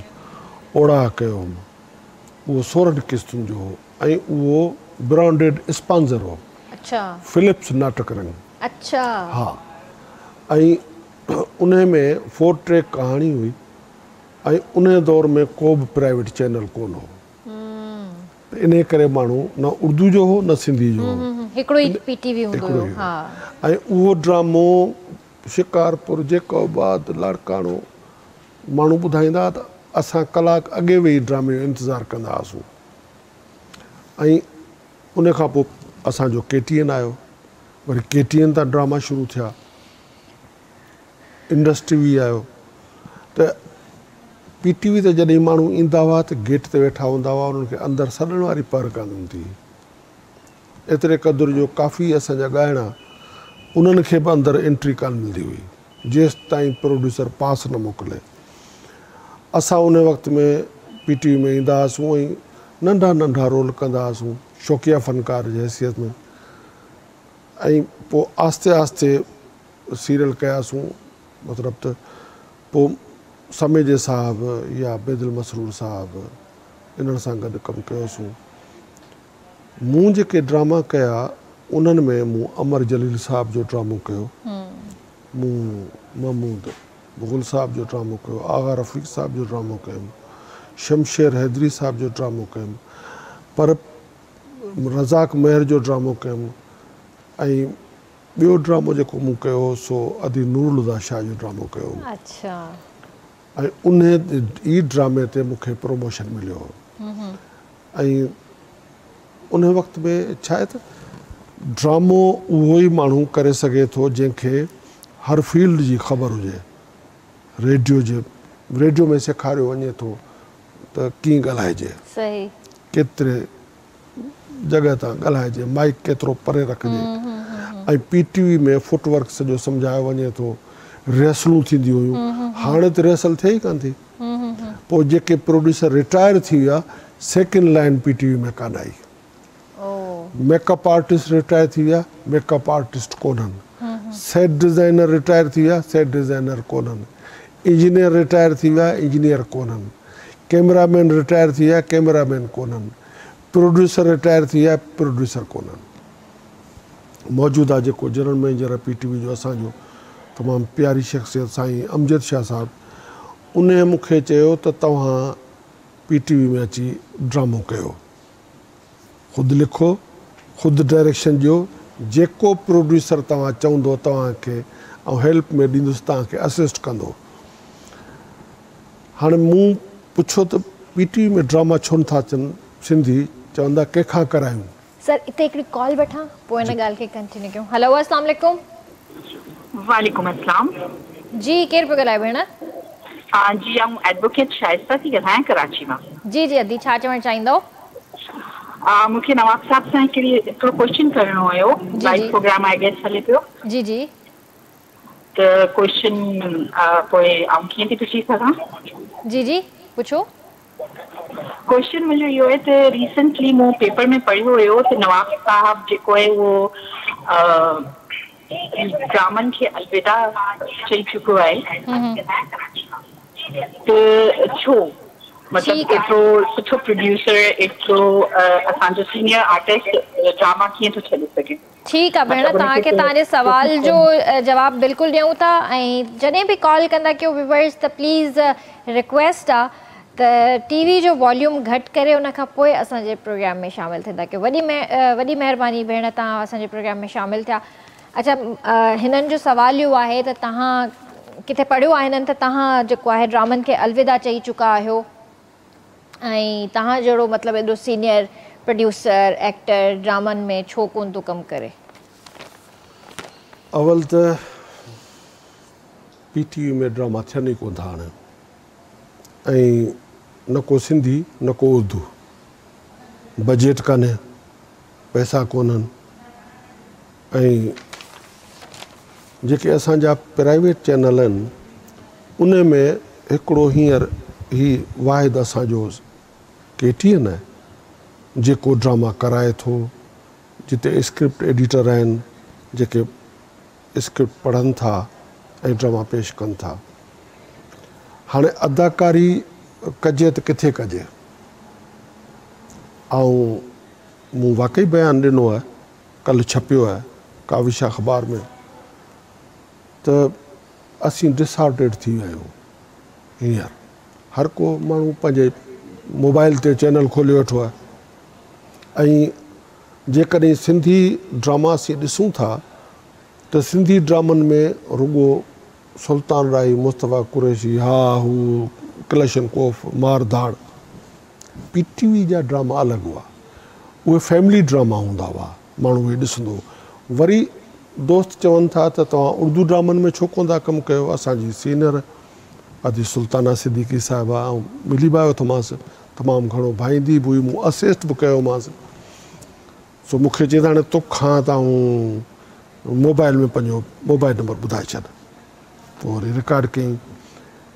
Speaker 2: اوڙاهه ڪيو هوم اهو 16 قسطن جو هو ۽ اهو برانڊيڊ اسپانسر هو فلپس ناٽڪ رنگ ها ۽ انهي ۾ فور ٽريڪ ڪهاڻي هئي ۽ انهي دور ۾ ڪو به پرائيويٽ چينل ڪونه هو ته انهي ڪري ماڻهو نه اردو جو هو نه سنڌي جو هو.
Speaker 1: هڪڙو ئي پي ٽي وي هوندو هيو ها.
Speaker 2: ۽ اهو ڊرامو شڪارپور، جيڪب آباد، لاڙڪاڻو ماڻهو ٻڌائيندا ته اسان ڪلاڪ اڳي ويهي ڊرامي جو انتظار ڪندا هئاسون ۽ ان کان پوء اسان جو ڪي ٽي اين آيو وري ڪي ٽي اين تان ڊراما شروع ٿيا. انڊس ٽي وي آيو ته پي ٽي وي تي جڏهن ماڻهو ايندا هئا ته گيٽ تي ويٺا هوندا هئا انهن کي اندر سڏڻ واري پهر ڪانه هوندي هئي. ايتري قدر جو ڪافي اسان جا ڳائڻا انهن کي به اندر انٽري ڪانه ملندي هئي جيستائين پروڊيوسر پاس نه موڪلي. اسان ان وقت ۾ پي ٽي وي ۾ ايندا هئاسون ۽ ننڍا ننڍا رول ڪندا هئاسون شوقيه فنڪار جي حيثيت ۾ ۽ پوء آهستي آهستي سيريل ڪياسون مطلب ته پوء سميجي صاحب يا بيدل مسرور صاحب انهن سان گڏ ڪم ڪيوسون. مون جيڪي ڊراما ڪيا انهن ۾ مون امر جليل صاحب جو ڊرامو ڪيو، مون محمود مغل صاحب جو ڊرامو ڪيو، آغا رفيق صاحب جو ڊرامو ڪيم، شمشير حيدري صاحب جو ڊرامو ڪيم پر رزاق مهر جو ڊرامو ڪيم ۽ ٻيو ڊرامو جيڪو مون ڪيو هو سو ادي نورالهديٰ شاهه جو ڊرامو ڪيو هوم.
Speaker 1: اڇا.
Speaker 2: ۽ انهي ئي ڊرامي تي مون کي پروموشن مليو هو. ۽ انهي وقت ۾ ڇا آهي ته ڊرامو اهو ئي ماڻهو ڪري سگهي ٿو جنهن کي هر فيلڊ جي خبر هجي. ريڊيو جي ريڊيو ۾ سيکاريو وڃي ٿو ته ڪيئن ڳالهائجي.
Speaker 1: صحيح.
Speaker 2: ڪيتري جڳهه تان ڳالهائجي، مائيڪ ڪيترو پري رکجي ۽ P T V ۾ foot work سڄو سمجهايو وڃي ٿو، ريهرسلون ٿينديون هيون، هاڻي ته ريهرسل ٿئي ئي ڪانه ٿي. پوء جيڪي پروڊيوسر رٽائر ٿي ويا، second line P T V ۾ ڪانه آئي. ميڪ اپ آرٽسٽ رٽائر ٿي ويا، ميڪ اپ آرٽسٽ ڪونهن. سيٽ ڊزائنر رٽائر ٿي ويا، سيٽ ڊزائنر ڪونهن. انجنيئر رٽائر ٿي ويا، انجنيئر ڪونهن. ڪئميرا مين رٽائر ٿي ويا، ڪئميرا مين ڪونهن. پروڊيوسر رٽائر ٿي ويا، پروڊيوسر ڪونهن. موجوده جيڪو جنرل مئنيجر آهي پي ٽي وي جو اسان جو تمام پياري شخصيت سائين امجد شاهه صاحب انهي مون کي چيو ته توهان پي ٽي وي ۾ اچي ڊرامو ڪيو. خود لکو، خود ڊائريڪشن ڏيو، جيڪو پروڊيوسر توهان چوندو توهان کي آئون هيلپ ۾ ڏيندس توهان کي اسسٽ ڪندو. هاڻي مون پڇيو ته پي ٽي وي ۾ ڊراما ڇو نٿا اچن سنڌي، چوندا ڪنهن کان ڪرايون؟
Speaker 1: سر اتي هڪڙي ڪال وٺان پوء ان ڳالهه کي ڪنٽينيو ڪيون. هلو اسلام عليڪم.
Speaker 5: وعليڪم السلام.
Speaker 1: جي ڪير پيو ڳالهائي ڀيڻ؟
Speaker 5: جي آئون ايڊووڪيٽ شائسته ٿي ڳالهايان ڪراچي مان.
Speaker 1: جي جي ادي ڇا چوڻ چاهيندؤ؟
Speaker 5: مون کي نواب صاحب سان هڪڙي هڪڙو ڪوئسچن ڪرڻو هيو لائيو پروگرام I guess هلي پيو.
Speaker 1: جي جي.
Speaker 5: ته ڪوئسچن پوء آئون ڪيئن ٿي پڇي سگهان؟
Speaker 1: جي جي پڇو.
Speaker 5: ڪوئسچن منهنجو اهو آهي ته ريسنٽلي مون پيپر ۾ پڙهيو هيو ته نواب صاحب جيڪو آهي اهو ڊرامن کي الوداع چئي چڪو آهي ته ڇو مطلب ايترو سٺو پروڊيوسر ايترو اسان جو سينيئر آرٽسٽ ڊراما ڪيئن ٿو ڇڏي سگهي.
Speaker 1: ٺيڪ آ ڀيڻ توهان کي توهان جي سوال جو جواب بلڪل ڏيون ٿا ۽ جڏهن به ڪال ڪندا ڪيو ويورز ته پليز رڪويسٽ آ ته ٽي وي جو واليوم گهٽ ڪري ان کان پوء اسان جي پروگرام ۾ شامل ٿيندا ڪيو وڏي وڏي مهرباني ڀيڻ توهان اسان جي پروگرام ۾ شامل ٿيا اڇا هنن جو سوال اهو آهي ته توهان ڪٿي پڙهيو آهي هنن ته توهان جيڪو آهي ڊرامن کي الوداع چئي چڪا آهيو ۽ توهان جهڙو مطلب ايڏو سينيئر پروڊيوسر ايڪٽر ڊرامن ۾ ڇو ڪون ٿو ڪم ڪري.
Speaker 2: اول ته پي ٽي وي ۾ ڊراما ٿين ئي ڪون ٿا هاڻي ۽ نه ڪو سنڌي نه ڪو اردو بجيٽ ڪانهي پئسا ڪونهن ۽ جيڪي اسان جا پرائيويٽ چينل آهن ان ۾ هڪڙو هينئر هي واحد اسان جو ڪي ٽي اين آهي جيڪو ڊراما ڪرائي ٿو جتي اسڪرپٽ ايڊيٽر آهن جيڪي اسڪرپٽ پڙهن ٿا ۽ ڊراما پيش ڪن ٿا. هاڻي اداڪاري ڪجي ته ڪٿي ڪجي؟ آئون مون واقعي بيان ڏنو آهي، ڪلهه ڇپيو آهي ڪاوش اخبار ۾ ته اسين ڊسهارٽيڊ ٿي ويا آهيون هينئر هر ڪو ماڻهو پنهنجي موبائل تي چينل کولي ويٺو آهي ۽ جيڪڏهن سنڌي ڊراما اسين ڏسون ٿا ته سنڌي ڊرامن ۾ رڳو سلطان راهي، مصطفيٰ قريشي، ها هو، ڪلشن ڪوف، مار ڌاڙ. پي ٽي وي جا ڊراما الڳ هئا. اهي فيملي ڊراما هوندا هئا. ماڻهو اهي ڏسندو هو. وري دوست چون ٿا ته توهان اردو ڊرامن ۾ ڇو ڪونه ٿا ڪم ڪيو؟ اسان جي سينئر ادي سلطانه صديقي صاحبه آئون ملي به آيو اٿمانس. تمام گهڻو ڀائيندي به هئي، مون اسسٽ به ڪيومانس. سو مون کي چئي ته هاڻي توکان ته آئون موبائل ۾ پنهنجو موبائل نمبر ٻڌائي ڇڏ. پوء وري رڪارڊ ڪيائين.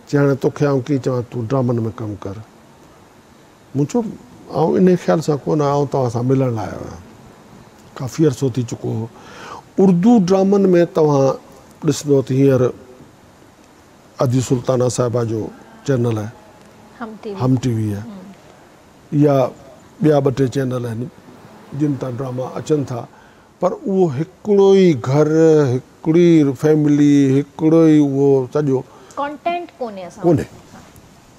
Speaker 2: چي هاڻي توکي آئون ڪيئن چوان تون ڊرامن ۾ ڪم ڪر. مون چيو آئون انهي خيال سان ڪونه آيو آئون توهان سان ملڻ لاء آيو آهيان. ڪافي عرصو ٿي چڪو هو. اردو ڊرامن ۾ توهان ڏسندو ته هينئر ادي سلطانه صاحبه جو چينل آهي هم ٽي وي آهي يا ٻيا ٻه ٽي چينل آهن جن تان ڊراما اچن ٿا پر اهو هڪڙو ئي گهر هڪڙي فيملي هڪڙو ئي اهو سڄو
Speaker 1: ڪانٽينٽ ڪونهي اسان
Speaker 2: ڪونهي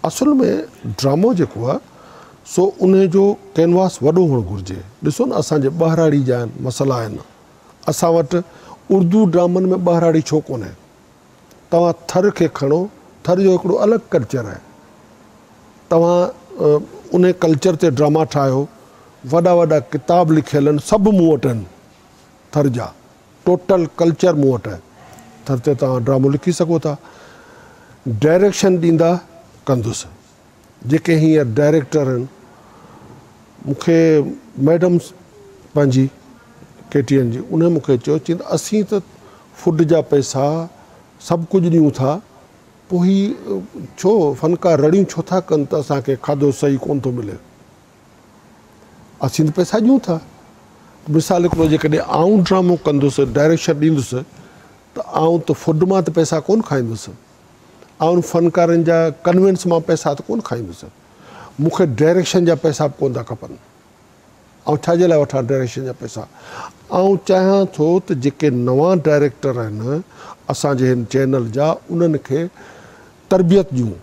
Speaker 2: اصل ۾ ڊرامو جيڪو آهي سو انهي جو ڪينواس وڏو هئڻ گهرجي ڏسو نه اسان جي ٻهراڙي جا مسئلا آهن اسان وٽ اردو ڊرامن ۾ ٻهراڙي ڇو ڪونهي توهان ٿر کي کڻو، ٿر جو هڪڙو الڳ ڪلچر آهي. توهان انهي ڪلچر تي ڊراما ٺاهيو، وڏا وڏا ڪتاب لکيل آهن، سڀ مون وٽ آهن ٿر جا، ٽوٽل ڪلچر مون وٽ آهي. ٿر تي توهان ڊرامو لکي سگهو ٿا. ڊائريڪشن ڏيندا ڪندس. جيڪي هينئر ڊائريڪٽر آهن، مون کي ميڊم پنهنجي ڪي ٽي اين جي انهي مون کي چيو چين ته اسين ته فوڊ جا پئسا سڀ ڪجهه ڏيون ٿا پوء هي ڇو فنڪار رڙيون ڇو ٿا ڪن ته اسان کي کاڌو صحيح ڪونه ٿو ملي اسين ته پئسا ڏيون ٿا مثال هڪڙو جيڪڏهن آئون ڊرامو ڪندس ڊائريڪشن ڏيندس ته آئون ته فوڊ مان ته پئسا ڪونه کائيندس آئون فنڪارن جا ڪنوينس مان پئسا ته ڪونه کائيندس مون کي ڊائريڪشن جا پئسا به ڪونه ٿا کپن آئون ڇا جي لاء وٺان ڊائريڪشن جا پئسا؟ آئون چاهيان ٿو ته جيڪي نوان ڊائريڪٽر آهن اسان جي هن چينل جا انهن کي تربيت ڏيون.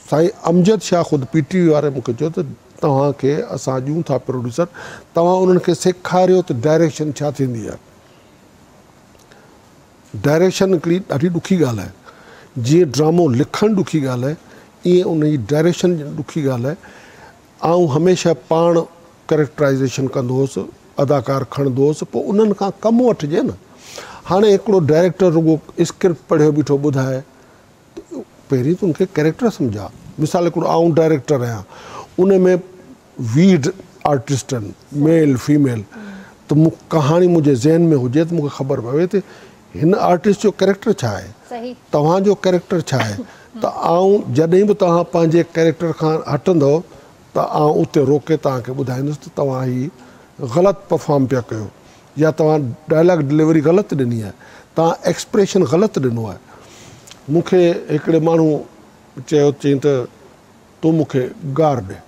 Speaker 2: سائين امجد شاهه خود پي ٽي وي واري مون کي چيو ته توهان کي اسان ڏيون ٿا پروڊيوسر توهان انهن کي سيکاريو ته ڊائريڪشن ڇا ٿيندي آهي. ڊائريڪشن هڪڙي ڏاڍي ڏکي ڳالهه آهي. جيئن ڊرامو لکڻ ڏکي ڳالهه آهي ايئن ان جي ڊائريڪشن ڏکي ڳالهه آهي. آئون هميشه پاڻ ڪريڪٽرائيزيشن ڪندو هوس، اداڪار کڻندو هوس، پوء انهن کان ڪم وٺجي نه. هاڻي هڪڙو ڊائريڪٽر رڳو اسڪرپٽ پڙهيو بيٺو ٻڌائي ته پهرين ته ان کي ڪريڪٽر سمجهاء. مثال هڪڙو آئون ڊائريڪٽر آهيان، ان ۾ 20 آرٽسٽ آهن، ميل فيميل، ته مون ڪهاڻي منهنجي ذهن ۾ هجي ته مون کي خبر پوي ته هن آرٽسٽ جو ڪريڪٽر ڇا آهي، توهان جو ڪريڪٽر ڇا آهي ته آئون جڏهن به توهان پنهنجي ڪريڪٽر کان هٽندؤ ته آئون اتي روڪي توهان کي ٻڌائيندس ته توهان هي غلط پرفارم پيا ڪيو يا توهان ڊائلاگ ڊليوري غلط ڏني آهي، توهان ايڪسپريشن غلط ڏنو آهي. مون کي هڪڙي ماڻهو چيو چيائين ته تون مون کي گار ڏي.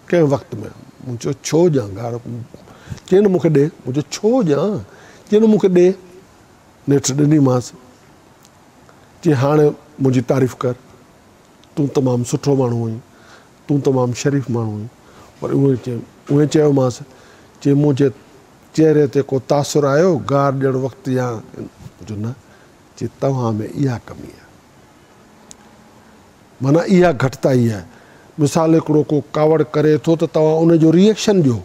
Speaker 2: ڪنهن وقت ۾ مون چيو ڇو ڏيان گار؟ چيائين نه مون کي ڏي. مون چيو ڇو ڏيان؟ چيائين نه مون کي ڏي. نيٺ ڏنيمانس. چيائين هاڻي منهنجي تعريف ڪر. تون تمام سٺو ماڻهو آهين. تون تمام شريف ماڻهو آهين. پر اهي چيومانس. چيائين منهنجي چهري تي ڪو تاثر آيو گار ڏيڻ وقت يا؟ مون چيو نه. چيائين توهان ۾ اها ڪمي آهي. معنيٰ اها گهٽتائي آهي. مثال هڪڙو ڪو ڪاوڙ ڪري ٿو ته توهان ان جو ري ايڪشن ڏيو.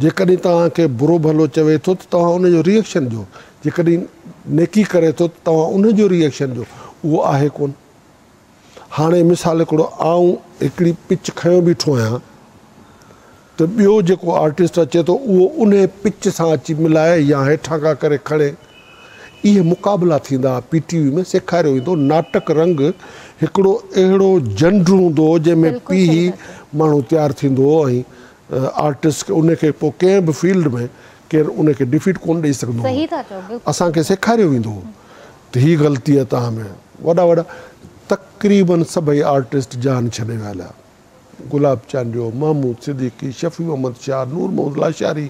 Speaker 2: جيڪڏهن توهان کي برو ڀلو چوي ٿو ته توهان ان جو ري ايڪشن ڏيو. جيڪڏهن نيڪي ڪري ٿو ته توهان ان جو ري ايڪشن ڏيو. اهو آهي ڪونه. هاڻي مثال هڪڙو آئون هڪڙي پچ کنيو بيٺو آهيان ته ٻيو جيڪو آرٽسٽ اچي ٿو اهو انهي پچ سان اچي ملائي يا هيٺان کان ڪري کڻي. اهي مقابلا ٿيندا ها پي ٽي وي ۾ سيکاريو ويندو هو ناٽڪ رنگ هڪڙو اهڙو جنڊ هوندو هو جنهن ۾ پيهي ماڻهو تيار ٿيندو هو ۽ آرٽسٽ ان کي پوء ڪنهن به فيلڊ ۾ ڪير ان کي ڊفيٽ ڪونه ڏئي سگهندو هو اسان کي سيکاريو ويندو هو ته هي غلطي آهي توهان ۾ وڏا وڏا تقريبن سڀئي آرٽسٽ جهان ڇڏي ويا هليا گلاب چانڊيو، محمود صديقي، شفيع محمد شاهه، نور محمد لاشاري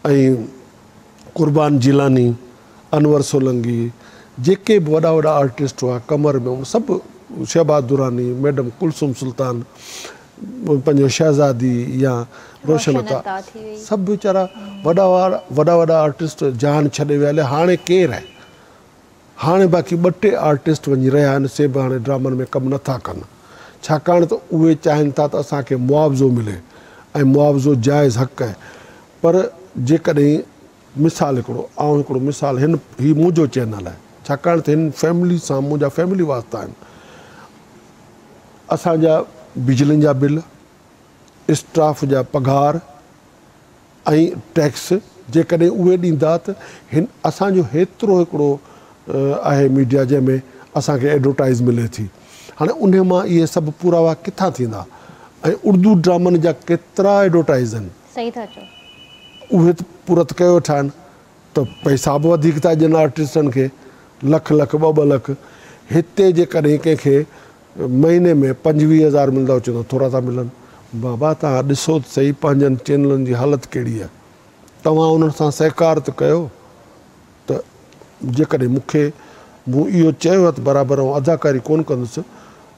Speaker 2: ۽ قربان جيلاني، انور سولنگي، جيڪي به وڏا وڏا آرٽسٽ هئا، قمر ميمڻ، سڀ شهباز دراني، ميڊم ڪلثوم سلطان، پنهنجو شهزادي يا روشن عطا، سڀ ويچارا وڏا وڏا وڏا آرٽسٽ جهان ڇڏي ويا هليا، هاڻي ڪير آهي؟ هاڻي باقي ٻه ٽي آرٽسٽ وڃي رهيا آهن سي به هاڻي ڊرامن ۾ ڪم نه ٿا ڪن ڇاڪاڻ ته اهي چاهين ٿا ته اسان کي معاوضو ملي ۽ معاوضو جائز حق آهي پر جيڪڏهن مثال هڪڙو آئون هڪڙو مثال هن هي منهنجو چينل آهي ڇاڪاڻ ته هن فيملي سان منهنجا فيملي واسطا آهن اسان جا بجلين جا بل اسٽاف جا پگهار ۽ ٽيڪس جيڪڏهن اهي ڏيندا ته هن اسان جو هيترو هڪڙو آهي ميڊيا جنهن ۾ اسان کي ايڊورٽائيز ملي ٿي هاڻي انهي مان اهي سڀ پوراوا ڪٿان ٿيندا ۽ اردو ڊرامن جا ڪيترا ايڊورٽائيز آهن.
Speaker 1: صحيح ٿا چئو.
Speaker 2: اهي ته پورا ته ڪيو ويٺا آهن ته پئسا به وڌيڪ ٿا ڏين آرٽسٽن کي لک لک ٻه ٻه لک هتي جيڪڏهن ڪنهن کي مهيني ۾ 25 هزار ملندا هو چوندو ٿورا ٿا ملن. بابا توهان ڏسو ته سهي پنهنجن چينلن جي حالت ڪهڙي آهي. توهان انهن سان سهڪار ته ڪيو ته جيڪڏهن مون کي مون اهو چيو آهي ته برابر آئون اداڪاري ڪونه ڪندس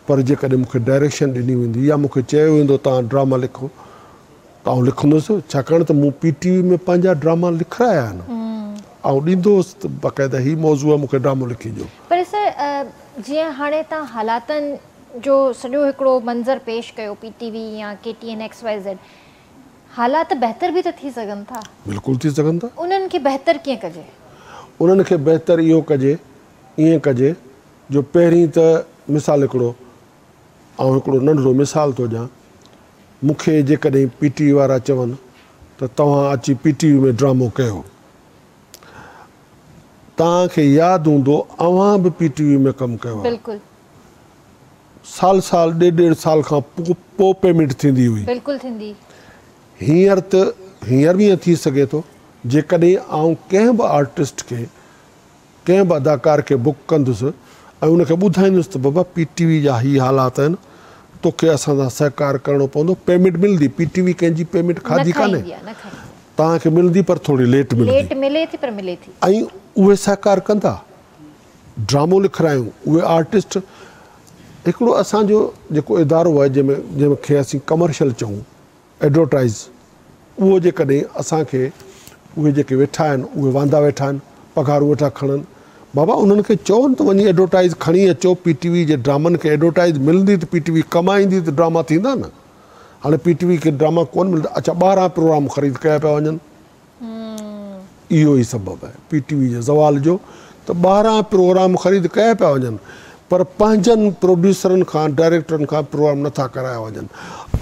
Speaker 2: پر جيڪڏهن مون کي ڊائريڪشن ڏني ويندي يا مون کي چيو ويندو توهان ڊراما لکو ته آئون لکندس ڇاڪاڻ ته مون پي ٽي وي ۾ پنهنجا ڊراما لکرايا آهن. آئون ڏيندو هوس ته باقاعده هي موضوع آهي مون کي ڊرامو لکي ڏيو.
Speaker 1: پر سر جيئن هاڻي توهان حالاتن جو سڄو هڪڙو منظر پيش ڪيو پي ٽي وي يا ڪي ٽي اين ايڪس وائي زيڊ حالات بهتر به ته ٿي سگهن ٿا.
Speaker 2: بلڪل ٿي سگهن ٿا.
Speaker 1: انهن کي بهتر ڪيئن ڪجي؟
Speaker 2: انهن کي بهتر اهو ڪجي ائين ڪجي جو پهرين ته مثال هڪڙو آئون هڪڙو ننڍڙو مثال ٿو ڏيان مون کي جيڪڏهن پي ٽي وي وارا چون ته توهان اچي پي ٽي وي ۾ ڊرامو ڪيو. توهان کي ياد هوندو اوهان به پي ٽي وي ۾ ڪم ڪيو آهي.
Speaker 1: بلڪل.
Speaker 2: سال سال ڏيڍ ڏيڍ سال کان پوء پيمينٽ ٿيندي هئي.
Speaker 1: بلڪل ٿيندي.
Speaker 2: هينئر ته هينئر به ائين ٿي سگهي ٿو جيڪڏهن آئون ڪنهن به آرٽسٽ کي ڪنهن به اداڪار کي بڪ ڪندس ۽ ان کي ٻڌائيندس ته بابا پي ٽي وي جا هي حالات آهن توکي اسان سان سهڪار ڪرڻو پوندو پيمينٽ ملندي پي ٽي وي ڪنهن جي پيمينٽ کاڌي ڪانهي توهان کي ملندي پر ٿوري ليٽ ملندي
Speaker 1: ليٽ ملي ٿي پر ملي ٿي.
Speaker 2: ۽ اهي سهڪار ڪندا ڊرامو لکرايون اهي آرٽسٽ هڪڙو اسان جو جيڪو ادارو آهي جنهن ۾ جنهن کي اسين ڪمرشل چئون ايڊورٽائيز اهو جيڪڏهن اسان کي اهي جيڪي ويٺا آهن اهي واندا ويٺا آهن پگهارون ويٺا کڻن بابا انهن کي چئو نه ته وڃي ايڊورٽائيز کڻي اچو پي ٽي وي جي ڊرامن کي ايڊورٽائيز ملندي ته پي ٽي وي ڪمائيندي ته ڊراما ٿيندا نه هاڻي پي ٽي وي کي ڊراما ڪونه ملندا اڇا ٻاهران پروگرام خريد ڪيا پيا وڃن. اهو ئي سبب آهي پي ٽي وي جي زوال جو ته ٻاهران پروگرام خريد ڪيا پيا وڃن پر پنهنجن پروڊيوسرن کان ڊائريڪٽرن کان پروگرام نه ٿا ڪرايا وڃن.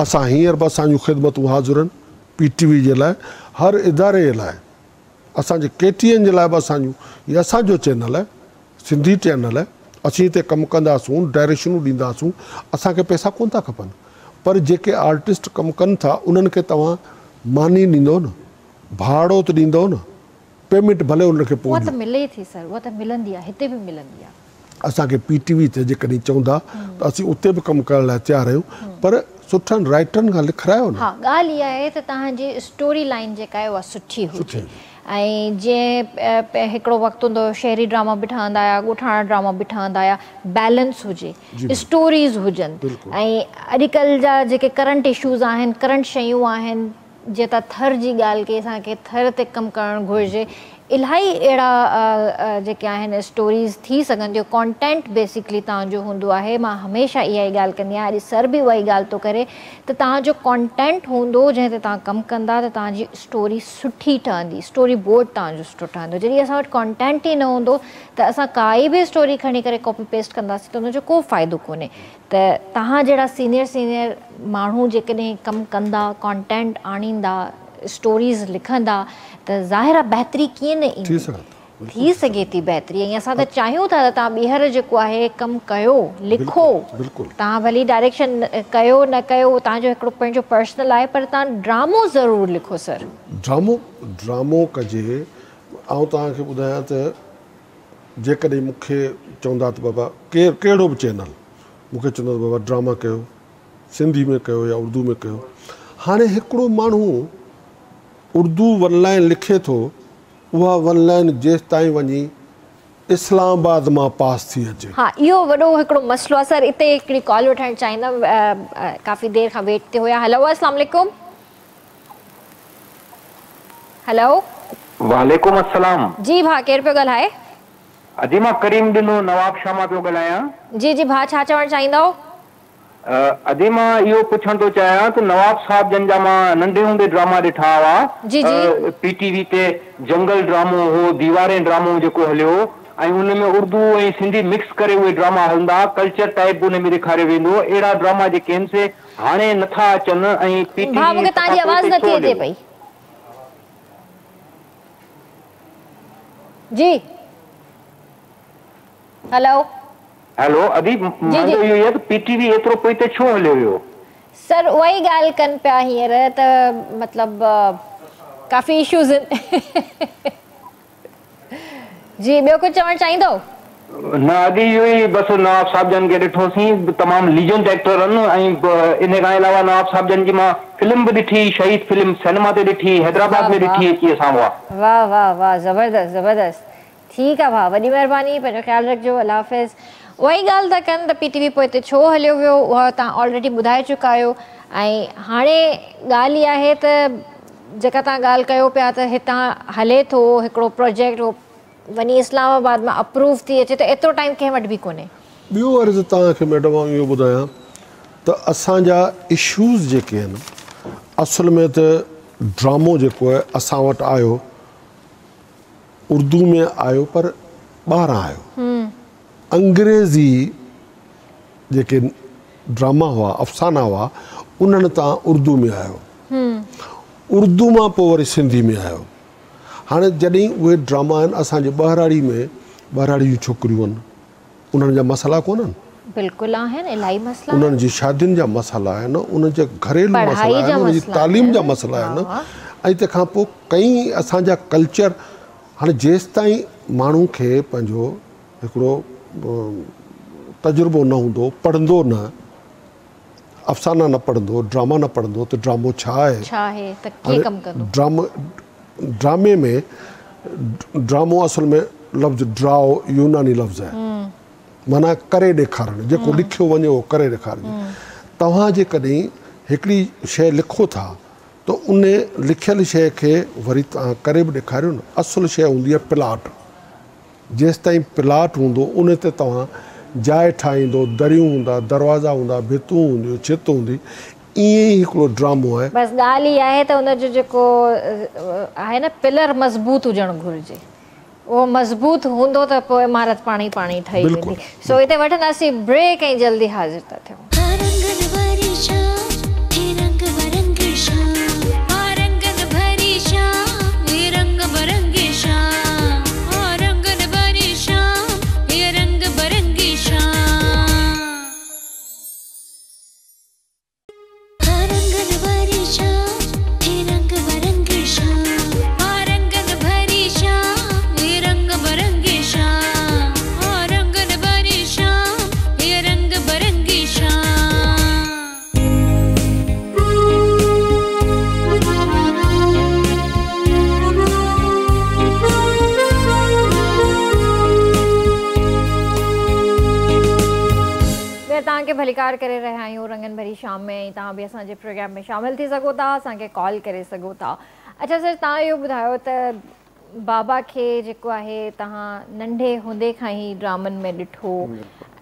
Speaker 2: اسان هينئر به اسان جون خدمتون حاضر آهن پي ٽي وي جي لاء هر اداري جي لاء اسان جي ڪي ٽي اين جي لاء به اسان جون هي اسان جو چينل آهي سنڌي چينل آهي اسين هتي ڪم ڪنداسون ڊائريڪشنون ڏينداسون اسان کي پئسا ڪونه ٿا کپن پر جيڪي آرٽسٽ ڪم ڪن ٿا انهن کي توهان ماني ڏيندؤ نه، ڀاڙو ته ڏيندؤ نه، پيمينٽ ڀلي انهن کي پوء
Speaker 1: اها
Speaker 2: ڏيو.
Speaker 1: ته ملي ٿي سر، اها ته ملندي آهي، هتي به ملندي آهي.
Speaker 2: اسان کي پي ٽي وي تي جيڪڏهن چوندا ته اسين اتي به ڪم ڪرڻ لاء تيار آهيون پر سٺن رائيٽرن کان لکرايو نه.
Speaker 1: ها ڳالهه اها آهي ته توهان جي اسٽوري لائين جيڪا آهي اها سٺي هجي ۽ جيئن هڪڙو وقت هوندو هيو شهري ڊراما به ٺهندا هيا ڳوٺاڻا ڊراما به ٺهندا هيا بيلنس هجي اسٽوريز هجن ۽ اڄڪلهه جا جيڪي ڪرنٽ اشوز آهن ڪرنٽ شيون آهن جيئن ته ٿر جي ڳالهه ڪئي اسان کي ٿر تي ڪم ڪرڻ گهرجي الاهي اهڙا جيڪي آهن اسٽوريز ٿي سگهن ٿيون ڪانٽينٽ بيسيڪلي توهان جو هوندو آهي مان هميشه اها ئي ڳالهه ڪندي آهيان اڄ سر به اها ئي ڳالهه ٿو ڪري ته توهان جو ڪانٽينٽ هوندو جنهن تي توهان ڪم ڪندا ته توهان جي اسٽوري سٺي ٺهندي اسٽوري بورڊ توهان جو سٺو ٺهندو جڏهن اسان وٽ ڪانٽينٽ ئي نه هوندو ته اسان ڪائي به اسٽوري کڻي ڪري ڪاپي پيسٽ ڪنداسين ته ان جو ڪو فائدو ڪونهي ته توهان جهڙا سينيئر سينيئر ماڻهو جيڪڏهن ڪم ڪندا ڪانٽينٽ آڻيندا اسٽوريز لکندا ته ظاهر آهي بهتري ڪيئن نه ايندي ٿي سگهي ٿي بهتري ۽ اسان ته چاهيون ٿا ته توهان ٻيهر جيڪو آهي ڪم ڪيو لکو توهان ڀلي ڊائريڪشن ڪيو نه ڪيو توهان جو هڪڙو پنهنجو پرسنل آهي پر توهان ڊرامو ضرور لکو سر.
Speaker 2: ڊرامو ڊرامو ڪجي آئون توهان کي ٻڌايان ته جيڪڏهن مون کي چوندا ته بابا ڪير ڪهڙو به چينل مون کي چوندو ته بابا ڊراما ڪيو سنڌي ۾ ڪيو يا اردو ۾ ڪيو هاڻي هڪڙو ماڻهو اردو ون لائن لکي ٿو اها ون لائن جيستائين وڃي اسلام آباد مان پاس ٿي اچي.
Speaker 1: ها اهو وڏو هڪڙو مسئلو آهي سر اتي هڪڙي ڪال وٺڻ چاهيندم ڪافي دير کان ويٽ تي هيا هلو اسلام عليڪم. هلو.
Speaker 6: وعليڪم السلام.
Speaker 1: جي ڀاء ڪير پيو ڳالهائي؟
Speaker 6: ادي مان ڪريم ڏنو نواب شاهه مان پيو ڳالهايان.
Speaker 1: جي جي ڀاء ڇا چوڻ چاهيندؤ؟
Speaker 6: ادي مان اهو پڇڻ ٿو چاهيان ته نواب صاحب جن جا مان ننڍي هوندي ڊراما ڏٺا هئا
Speaker 1: جي جي.
Speaker 6: پي ٽي وي تي جنگل ڊرامو هو ديوارين ڊرامو جيڪو هليو ۽ ان ۾ اردو ۽ سنڌي مڪس ڪري اهي ڊراما هلندا ڪلچر ٽائيپ به ان ۾ ڏيکاريو ويندو هو اهڙا ڊراما جيڪي آهن سي هاڻي نٿا اچن ۽ پي ٽي
Speaker 1: ڀاء
Speaker 6: وي
Speaker 1: مونکي توهان جي
Speaker 6: صفا
Speaker 1: آواز
Speaker 6: پوئتي
Speaker 1: نٿي
Speaker 6: ڇو
Speaker 1: اچي
Speaker 6: هليو ويو؟
Speaker 1: پئي. جي هلو.
Speaker 6: هيلو ادي
Speaker 1: جي جي.
Speaker 6: منهنجو اهو ئي آهي ته پي ٽي وي ايترو پوئتي ڇو هليو ويو؟
Speaker 1: سر اها ئي ڳالهه ڪن پيا هينئر ته مطلب ڪافي اشوز آهن. جي ٻيو ڪجهه چوڻ چاهيندؤ؟
Speaker 6: نه ادي اهو ئي بس نواب صاحب جن کي ڏٺوسين تمام ليجنڊ ايڪٽر آهن ۽ ان کان علاوه نواب صاحب جن جي مان فلم به ڏٺي شهيد فلم سئنيما تي ڏٺي حيدرآباد
Speaker 1: واه
Speaker 6: ۾ ڏٺي
Speaker 1: واه
Speaker 6: اچي اسان اها.
Speaker 1: واه واه واه زبردست زبردست ٺيڪ آ ڀاء وڏي مهرباني پنهنجو خيال رکجو الله حافظ. اها ئي ڳالهه ٿا ڪن ته پي ٽي وي پوئتي ڇو هليو ويو اها توهان آلريڊي ٻڌائي چڪا آهيو ۽ هاڻي ڳالهه اها آهي ته جيڪا توهان ڳالهه ڪيو پيا ته هتان هلي ٿو هڪڙو پروجيڪٽ اهو وڃي اسلام آباد مان اپروو ٿي اچي ته ايترو ٽائيم ڪنهن وٽ به ڪونهي.
Speaker 2: ٻيو عرض توهان کي ميڊم آئون اهو ٻڌايان ته اسان جا اشوز جيڪي آهن اصل ۾ ته ڊرامو جيڪو آهي اسان وٽ آيو اردو ۾ آيو پر ٻاهران آيو انگريزي جيڪي ڊراما هئا افسانا هئا انهن تان اردو ۾ آيو. اردو مان پوء وري سنڌي ۾ آيو. هاڻي جڏهن اهي ڊراما آهن اسان جي ٻهراڙي ۾ ٻهراڙي جون ڇوڪريون آهن انهن جا مسئلا ڪونهن؟
Speaker 1: بلڪل آهن الاهي مسئلا آهن.
Speaker 2: انهن جي شادين جا مسئلا آهن، انهن جا گهريلو مسئلا آهن، انهن جي تعليم جا مسئلا آهن ۽ تنهن کان پوء ڪئين اسان جا ڪلچر هاڻي جيستائين ماڻهو کي پنهنجو هڪڙو تجربو نه هوندو، پڙهندو نه، افسانا نه پڙهندو، ڊراما نه پڙهندو ته ڊرامو ڇا آهي؟
Speaker 1: ڇا آهي ته ڪيئن ڪم ڪندو؟
Speaker 2: ڊرامي ۾ ڊرامو اصل ۾ لفظ ڊرائو يوناني لفظ آهي معنيٰ ڪري ڏيکارڻ، جيڪو لکيو وڃي اهو ڪري ڏيکارجي. توهان جيڪڏهن هڪڙي شيء لکو ٿا ته ان لکيل شيء کي وري توهان ڪري به ڏيکاريو نه. اصل شيء هوندي آهي پلاٽ. جيستائين پلاٽ هوندو ان تي توهان جاء ٺاهيندو، دريون هوندا، دروازا هوندا، ڀتون هونديون، ڇت هوندي، ائين ئي هڪڙو ڊرامو آهي.
Speaker 1: بس ڳالهه اها آهي ته ان جو جيڪو آهي نه پلر مضبوط هجڻ گهرجي، اهو مضبوط هوندو ته پوء عمارت پاڻ ئي پاڻ ئي ٺهي ويندي. سو هتي وٺنداسين بريڪ ۽ جلدي حاضر ٿا ٿيون.
Speaker 4: ها رنگن ڀري شام هي رنگ برنگي شام. ها رنگن ڀري شام هي رنگ برنگي شام. ها رنگن ڀري شام هي رنگ برنگي شام. ها رنگن ڀري شام هي رنگ برنگي شام. ها رنگن ڀري شام هي رنگ برنگي شام. ها رنگن ڀري شام هي رنگ برنگي شام.
Speaker 1: ٻيهر توهان کي ڀليڪار ڪري رهيا آهيون رنگن ڀري شام ۾ ۽ توهان به اسان جي پروگرام ۾ شامل ٿي سگهو ٿا اسان کي ڪال ڪري سگهو ٿا. اڇا سر توهان اهو ٻڌايو ته بابا کي جيڪو آهي توهان ننڍي هوندي کان ئي ڊرامن ۾ ڏٺو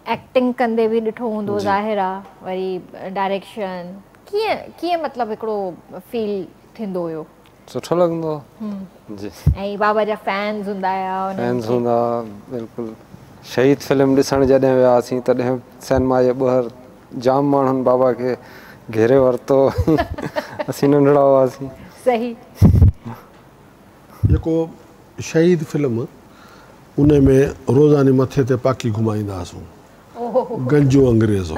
Speaker 1: ايڪٽنگ ڪندي به ڏٺو هوندو ظاهر آ وري ڊائريڪشن ڪيئن ڪيئن مطلب هڪڙو فيل ٿيندو هيو؟
Speaker 3: سٺو لڳندو هو جي.
Speaker 1: ۽ بابا جا فينز هوندا هيا انهن
Speaker 3: کي. فينز هوندا بلڪل شهيد فلم ڏسڻ جڏهن وياسين تڏهن سئنما جي ٻاهر جام ماڻهن بابا کي گهيري ورتو اسين ننڍڙا هئاسين.
Speaker 1: صحيح.
Speaker 2: جيڪو شهيد فلم ان ۾ روزاني مٿي تي پاڪي گهمائيندا هئاسون گنجو انگريز هو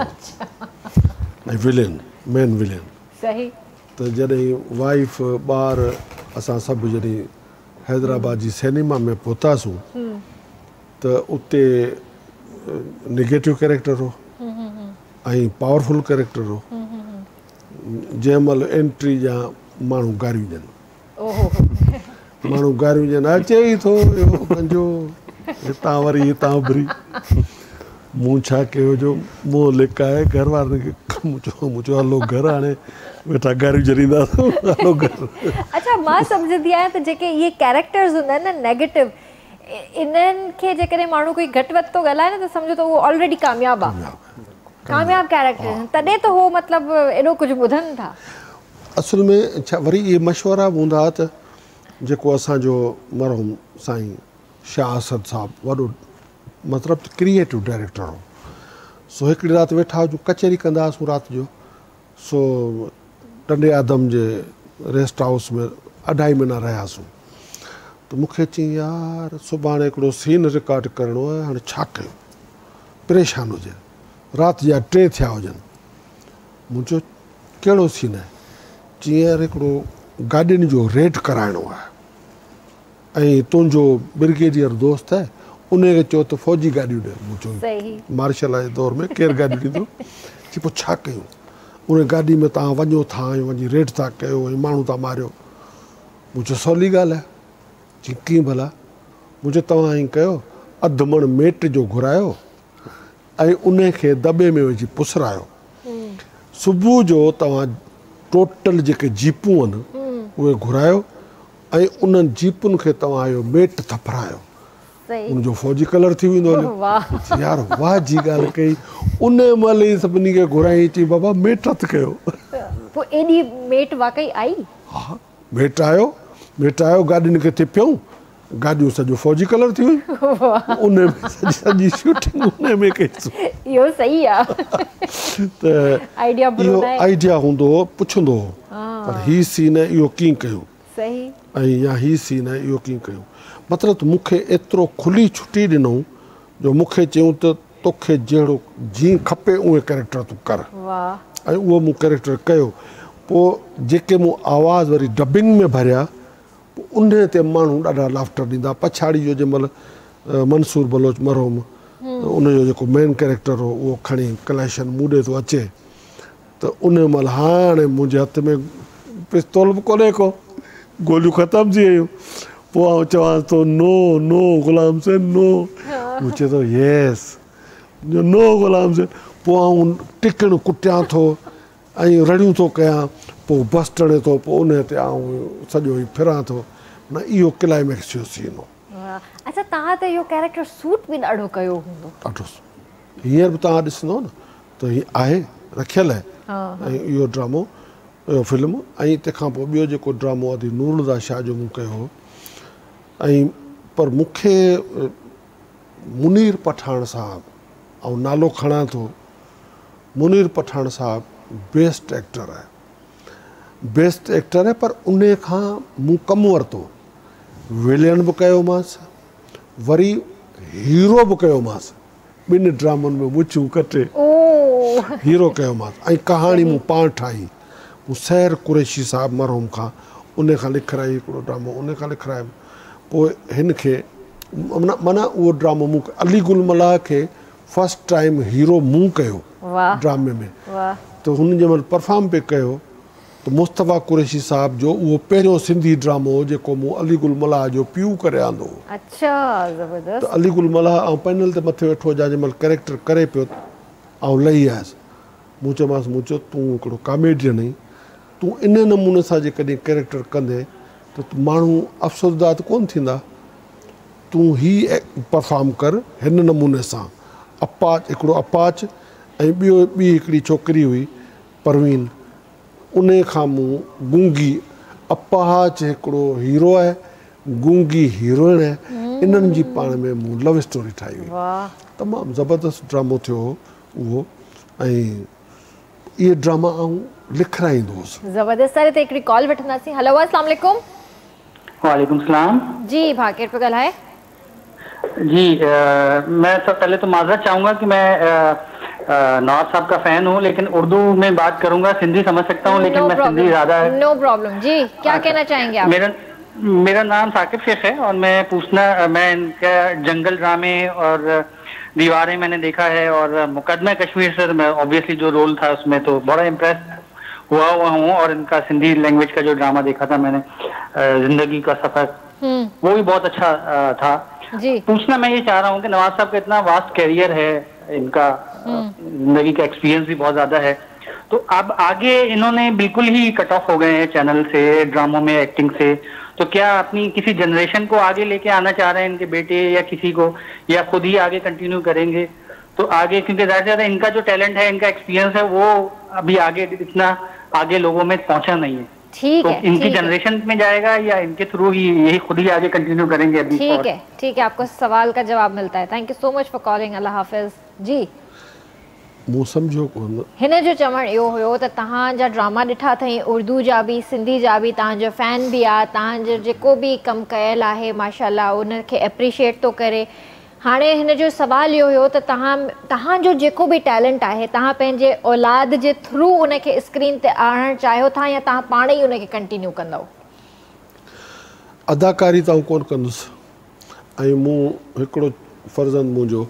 Speaker 2: ۽ ولين مين ولين
Speaker 1: صحيح.
Speaker 2: ته جڏهن وائيف ٻار اسان سڀ جڏهن حيدرآباد جي سئنيما ۾ پهتاسون ته اتي نگيٽو ڪيريڪٽر هو ۽ پاورفل ڪيريڪٽر هو جنهن مهل انٽري جا ماڻهو گاريون ڏين ماڻهو گاريون ڏين اچي ئي ٿو اهو گنجو هتان وري هتان اڀري مون ڇا ڪيو جو منهن لڪائي گهر وارن کي مون چيو مون چيو هلو گهر هاڻي ويٺا گاريون جهلينداسون هلو گهر.
Speaker 1: اڇا مان سمجهندي آهيان ته جيڪي اهي ڪيريڪٽرز هوندا آهن نه نيگيٽو انهن کي جيڪڏهن ماڻهو ڪوئي گهٽ وڌ ٿو ڳالهائي نه ته سمجهو ته اهو آلريڊي ڪامياب آهي ڪامياب ڪيريڪٽر آهن تڏهن ته هو مطلب ايڏو ڪجهه ٻڌن ٿا.
Speaker 2: اصل ۾ ڇا وري اهي مشورا به هوندا هئا ته جيڪو اسان جو مرحوم سائين شاهه اسد صاحب وڏو مطلب ته ڪريئيٽو ڊائريڪٽر هو سو هڪڙي رات ويٺا هجون ڪچهري ڪندا هئاسون رات جو سو ٽنڊي آدم جي ريسٽ هائوس ۾ اڍائي مهينا رهياسون ته مون کي چيائين يار سڀاڻي هڪڙو سين رڪارڊ ڪرڻو آهي هاڻي ڇا ڪيون پريشان هجي رات جا ٽي ٿيا هجن مون چيو ڪهڙو سين آهي چيائين يار هڪڙو گاڏين جو ريڊ ڪرائڻو آهي ۽ تنهنجو برگيڊيئر دوست آهي انهي کي چئو ته فوجي گاڏيون ڏي. مون چيو مارشل لا جي دور ۾ ڪير گاڏيون ڏيندو؟ چي پوء ڇا ڪيون؟ انهي گاڏي ۾ توهان وڃو ٿا ۽ وڃي ريڊ ٿا ڪيو ۽ ماڻهو ٿا ماريو. مون چيو سولي ڳالهه آهي. چي ڪيئن ڀلا؟ مون چيو توهان ائين ڪيو اڌ مڻ ميٽ جو گهرايو ۽ انهي کي دٻي ۾ وجهي پسرايو. صبح جو توهان ٽوٽل جيڪي جيپون آهن اهي گهرايو ۽ انهن جيپن کي توهان اهو ميٽ ٿڦرايو ان جو فوجي ڪلر ٿي ويندو هليو. يار واهه جي ڳالهه ڪئي. انهي مهل ئي سڀني کي گهرائي چئي بابا ميٽ هٿ ڪيو.
Speaker 1: پوء ايڏي ميٽ واقعي آئي؟
Speaker 2: ها ميٽ آيو، ميٽ آيو گاڏين کي ٿڦيائون. گاڏيون سڄو فوجي ڪلر ٿي ويون. ان ۾ سڄي سڄي شوٽنگ ان ۾ ڪئيسون.
Speaker 1: اهو صحيح آ.
Speaker 2: ته
Speaker 1: آئيڊيا برو
Speaker 2: اهو
Speaker 1: ناهي.
Speaker 2: آئيڊيا هوندو هو پڇندو هو پر هي سين اهو ڪيئن ڪيو.
Speaker 1: صحيح.
Speaker 2: ۽ يا هي سين اهو ڪيئن ڪيو. مطلب ته مون کي ايترو کلي ڇٽي ڏنئون جو مون کي چيائون ته توکي جهڙو جيئن کپي اونئين ڪريڪٽر تون ڪر.
Speaker 1: واهه.
Speaker 2: ۽ اهو مون ڪريڪٽر ڪيو. پوء جيڪي مون آواز وري ڊبنگ ۾ ڀريا پوء انهيء تي ماڻهو ڏاڍا لافٽر ڏيندا. پڇاڙي جو جنهن مهل منصور بلوچ مرحوم ان جو جيڪو مين ڪريڪٽر هو اهو کڻي ڪلاشن مون ڏي ٿو اچي ته انهيء مهل هاڻي منهنجي هٿ ۾ پستول به ڪونهي ڪو، گوليون ختم ٿي ويون. پوء آئون چوانس ٿو نو نو غلام حسين نو. هو چئي ٿو ييس. نو غلام حسين. پوء آئون ٽڪڻ ڪٽيان ٿو. ۽ رڙيون ٿو ڪيان، پوء بسٽ هڻي ٿو، پوء انهيء تي آئون سڄو ئي ڦران ٿو. معنيٰ اهو ڪلائميڪس جو سين هو.
Speaker 1: واهه. اڇا توهان ته اهو ڪيريڪٽر سوٽ به ڏاڍو ڪيو هوندو.
Speaker 2: ڏاڍو. هينئر به توهان ڏسندؤ نه ته هي آهي رکيل آهي ۽ اهو ڊرامو اهو فلم ۽ تنهن کان پوء ٻيو جيڪو ڊرامو ادي نورالهديٰ شاهه جو مون ڪيو هو ۽ پر مون کي منير پٺاڻ صاحب آئون نالو کڻان ٿو منير پٺاڻ صاحب بيسٽ ايڪٽر آهي بيسٽ ايڪٽر آهي پر انهي کان مون ڪم ورتو ولين به ڪيومانس وري هيرو به ڪيومانس ٻن ڊرامن ۾ مڇون ڪٽي هيرو ڪيومانس ۽ ڪهاڻي مون پاڻ ٺاهي مون سحر قريشي صاحب مرحوم کان انهي کان لکرائي هڪڙو ڊرامو انهي کان لکرايم پوء هن کي معنيٰ اهو ڊرامو مون علي گل ملاح کي فرسٽ ٽائيم هيرو مون ڪيو ڊرامي ۾ ته هن جنهن مهل پرفارم پئي ڪيو ته مصطفيٰ قريشي صاحب جو اهو پهريون سنڌي ڊرامو هو جيڪو مون علي گل ملاح جو پيء ڪري آندو هو.
Speaker 1: اڇا زبردست.
Speaker 2: ته علي گل ملاح آئون پينل تي مٿي ويٺو هجان جنهن مهل ڪريڪٽر ڪري پيو آئون لهي آيس مون چيومانس مون چيو تون هڪڙو ڪاميڊين آهين تون انهي نموني سان جيڪڏهن ڪريڪٽر ڪندين ته ماڻهو افسرده ته ڪونه ٿيندا. تون هي پرفارم ڪر هن نموني سان اپاچ هڪڙو اپاچ ۽ ٻيو ٻي هڪڙي ڇوڪري هئي پروين انهي کان مون گونگي اپاچ هڪڙو هيرو آهي گونگي هيروئن آهي انهن جي پاڻ ۾ مون لو اسٽوري ٺاهي هئي تمام زبردست ڊرامو ٿيو هو اهو ۽ اهي ڊراما آئون لکرائيندو هوس.
Speaker 1: زبردست سر هتي هڪڙي ڪال وٺنداسين هلو اسلام عليڪم.
Speaker 7: وعليڪم السلام.
Speaker 1: جي ڀاء ڪير پيو ڳالهائي؟
Speaker 7: جي مين سب پهلي تو معذرت چاهونگا ڪي مين نواب صاحب ڪا فين هون ليڪن اردو مين بات ڪرونگا سنڌي سمجھ سڪتا هون ليڪن مين سنڌي زياده
Speaker 1: نو پرابلم جي ڪيا ڪهنا چاهينگي آپ.
Speaker 7: ميرا ميرا نام ثاقب شيخ هي اور مين پوڇنا مين ان ڪا جنگل ڊرامي اور ديوارين مين ني ديکا هي اور مقدمه ڪشمير سر مين اوبويسلي جو رول ٿا اس مين تو بڙا امپريس هوا هوا هون اور ان ڪا سنڌي لينگويج ڪا جو ڊراما ديکا ٿا مين ني زندگي ڪا سفر وو بهي بهت اڇا ٿا پوڇنا مين يي چاه رها هون ڪي نواز صاحب ڪا اتنا واسٽ ڪيريئر هي ان ڪا زندگي ڪا ايڪسپيرينس بهي بهت زياده هي تو اب آگي انهون ني بلڪل هي ڪٽ آف هو گئي هين چينل سي ڊرامو مين ايڪٽنگ سي تو ڪيا اپني ڪسي جنريشن ڪو آگي لي ڪي آنا چاه رهي هين ان ڪي بيٽي يا ڪسي ڪو يا خود هي آگي ڪنٽينيو ڪرينگي تو آگي ڪيونڪه ظاهر سي بات هي ان ڪا جو ٽيلنٽ هي ان ڪا ايڪسپيرينس هي وو اڀي آگي اتنا آگي لوگو مين پهنچا نهين هي
Speaker 1: ٺيڪ
Speaker 7: تو
Speaker 1: هي
Speaker 7: ان ڪي
Speaker 1: ٺيڪ هي
Speaker 7: جنريشن مين جائيگا يا ان ڪي ٿرو هي يهي خود هي آگي ڪنٽينيو ڪرينگي اڀي
Speaker 1: ٺيڪ
Speaker 7: اور
Speaker 1: هي ٺيڪ هي آپ ڪو سوال ڪا جواب ملتا هي thank you so much for calling الله حافظ جي.
Speaker 2: مون سمجهيو ڪونه.
Speaker 1: هن جو چوڻ اهو هيو ته توهان جا ڊراما ڏٺا اٿئين اردو جا به سنڌي جا به توهان جو فين به آ توهان جو جيڪو به ڪم ڪيل آهي ماشاءالله ان کي اپريشيئيٽ ٿو ڪري هاڻي هن جو سوال اهو هيو ته توهان توهان جو جيڪو به ٽيلنٽ آهي توهان پنهنجي اولاد جي ٿرو ان کي اسڪرين تي آڻڻ چاهيو ٿا يا توهان پاڻ ئي ان کي ڪنٽينيو ڪندؤ.
Speaker 2: اداڪاري ته آئون ڪونه ڪندس ۽ مون هڪڙو فرزند منهنجو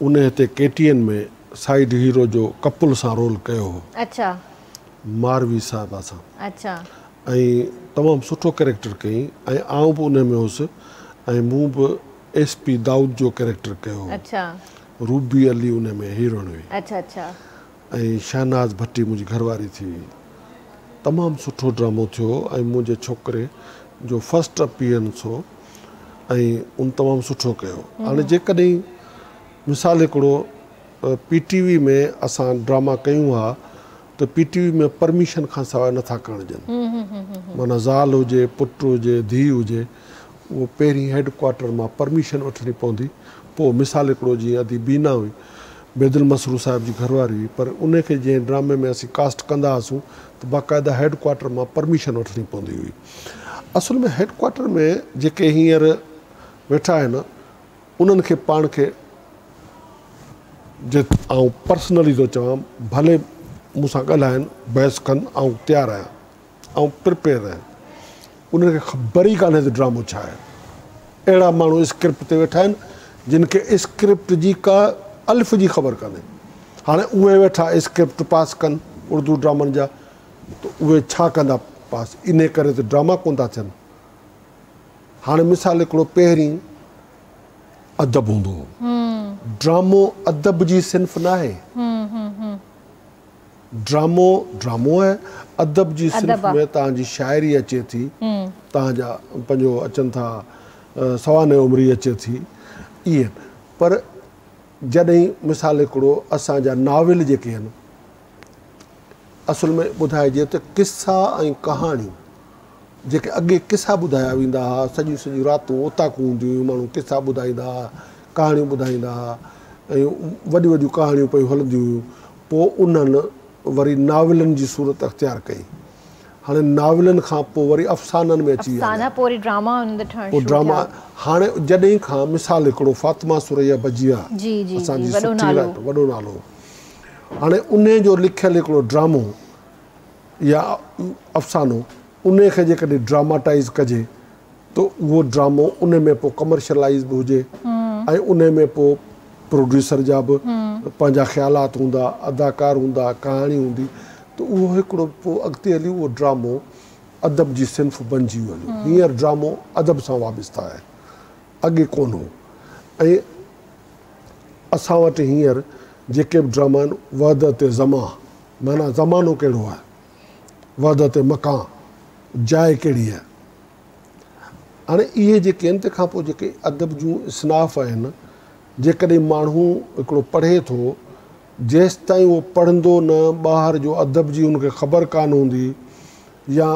Speaker 2: ان هتي ڪي ٽي اين ۾ سائيڊ هيرو جو ڪپل سان رول ڪيو هو.
Speaker 1: اڇا.
Speaker 2: ماروي صاحبه سان.
Speaker 1: اڇا.
Speaker 2: ۽ تمام سٺو ڪريڪٽر ڪيائين ۽ آئون به ان ۾ هوس ۽ مون به ايس پي دائود جو ڪريڪٽر ڪيو هو.
Speaker 1: اڇا.
Speaker 2: روبي علي ان ۾ هيروئن هئي.
Speaker 1: اڇا اڇا.
Speaker 2: ۽ شهناز ڀٽي منهنجي گهر واري ٿي هئي. تمام سٺو ڊرامو ٿيو هو ۽ منهنجي ڇوڪري جو فرسٽ اپيئرنس هو ۽ ان تمام سٺو ڪيو. هاڻي جيڪڏهن مثال هڪڙو پي ٽي وي ۾ اسان ڊراما ڪيون ها ته پي ٽي وي ۾ پرميشن کان سواء نٿا ڪرڻ ڏين. معنيٰ زال هجي، پٽ هجي، ڌيء هجي اهو پهرين هيڊ ڪوارٽر مان پرميشن وٺڻي پوندي پوء مثال هڪڙو جيئن ادي بينا هئي بيدل مسرور صاحب جي گهر واري هئي پر انهي کي جنهن ڊرامي ۾ اسين ڪاسٽ ڪندا هئاسون ته باقاعده هيڊ ڪوارٽر مان پرميشن وٺڻي پوندي هئي اصل ۾ هيڊ ڪوارٽر ۾ جيڪي هينئر ويٺا آهن انهن کي پاڻ کي جي آئون پرسنلي ٿو چوان ڀلي مون سان ڳالهائن بحث ڪن آئون تيار آهيان آئون پرپيئر آهيان انهن کي خبر ئي ڪانهي ته ڊرامو ڇا آهي. اهڙا ماڻهو اسڪرپٽ تي ويٺا آهن جن کي اسڪرپٽ جي ڪا الف جي خبر ڪانهي. هاڻي اهي ويٺا اسڪرپٽ پاس ڪن اردو ڊرامن جا ته اهي ڇا ڪندا پاس؟ انهي ڪري ته ڊراما ڪونه ٿا ٿين. هاڻي مثال هڪڙو پهرين ادب هوندو هو. ڊرامو ادب جي صنف ناهي. ڊرامو ڊرامو آهي، ادب جي صنف ۾ توهان جي شاعري اچي ٿي، توهان جا پنهنجو اچن ٿا سوانح عمري اچي ٿي ايئن پر جڏهن مثال هڪڙو اسان جا ناول جيڪي آهن اصل ۾ ٻڌائجي ته قصا ۽ ڪهاڻيون جيڪي اڳي قصا ٻڌايا ويندا ها، سڄيون سڄيون راتون اوطاقون هونديون هيون، ماڻهو قصا ٻڌائيندا ها، ڪهاڻيون ٻڌائيندا ها ۽ وڏيون وڏيون ڪهاڻيون پيون هلنديون هيون. پوء انهن وري ناولن جي صورت اختيار ڪئي. هاڻي ناولن کان پوء وري افسانن ۾ اچي ويا.
Speaker 1: افسانا پوء وري ڊراما انهن تي ٺهڻ
Speaker 2: پوء
Speaker 1: شروع
Speaker 2: ڊراما
Speaker 1: ٿيا.
Speaker 2: هاڻي جڏهن کان مثال هڪڙو فاطمه ثريا بجيا
Speaker 1: جي جي
Speaker 2: اسان
Speaker 1: جي
Speaker 2: جي
Speaker 1: وڏو
Speaker 2: سٺي
Speaker 1: نالو.
Speaker 2: رائيٽر وڏو نالو هاڻي انهي جو لکيل هڪڙو ڊرامو يا افسانو انهي کي جيڪڏهن ڊراماٽائيز ڪجي ته اهو ڊرامو انهي ۾ پوء ڪمرشلائيز به هجي ۽ انهي ۾ پوء پروڊيوسر جا به پنهنجا خيالات هوندا، اداڪار هوندا، ڪهاڻي هوندي ته اهو هڪڙو پوء اڳتي هلي اهو ڊرامو ادب جي صنف بنجي ويو هليو. هينئر ڊرامو ادب سان وابسته آهي، اڳي ڪونه هو ۽ اسان وٽ هينئر جيڪي به ڊراما آهن وحدت زمان معنيٰ زمانو ڪهڙو آهي، وحدت مڪان، جاء ڪهڙي آهي. هاڻي اهي جيڪي آهن تنهن کان پوء جيڪي ادب جون اصناف آهن، جيڪڏهن ماڻهو هڪڙو پڙهي ٿو، جيستائين اهو پڙهندو نه، ٻاهر جو ادب جي ان کي خبر ڪانه هوندي يا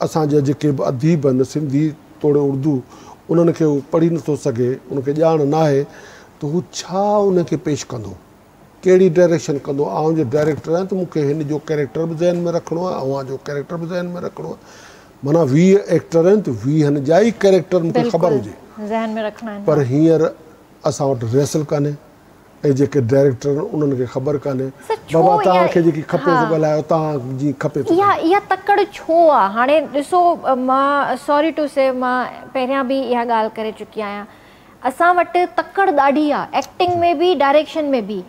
Speaker 2: اسان جا جيڪي به اديب آهن سنڌي توڙي اردو انهن کي هو پڙهي نٿو سگهي، ان کي ڄاڻ ناهي ته هو ڇا ان کي پيش ڪندو. ڪهڙي ڊائريڪشن ڪندو، آئون جو ڊائريڪٽر آهيان ته مون کي هن جو ڪيريڪٽر به ذهن ۾ رکڻو آهي، اوهان جو ڪيريڪٽر به ذهن ۾ رکڻو آهي، معنيٰ 20 ايڪٽر آهن ته ويهن جا ئي ڪيريڪٽر مون کي خبر هجي.
Speaker 1: ذهن ۾ رکڻا آهن.
Speaker 2: پر هينئر اسان وٽ ريهرسل ڪانهي ۽ جيڪي ڊائريڪٽر آهن انهن کي خبر ڪانهي، بابا توهان کي جيڪي کپي سو ڳالهايو، توهان جيئن کپي سو
Speaker 1: ڳالهايو. اها تڪڙ ڇو آ؟ هاڻي ڏسو مان سوري ٽو سي مان پهريان به اها ڳالهه ڪري چڪي آهيان اسان وٽ تڪڙ ڏاڍي آ ايڪٽنگ ۾ به ڊائريڪشن ۾ به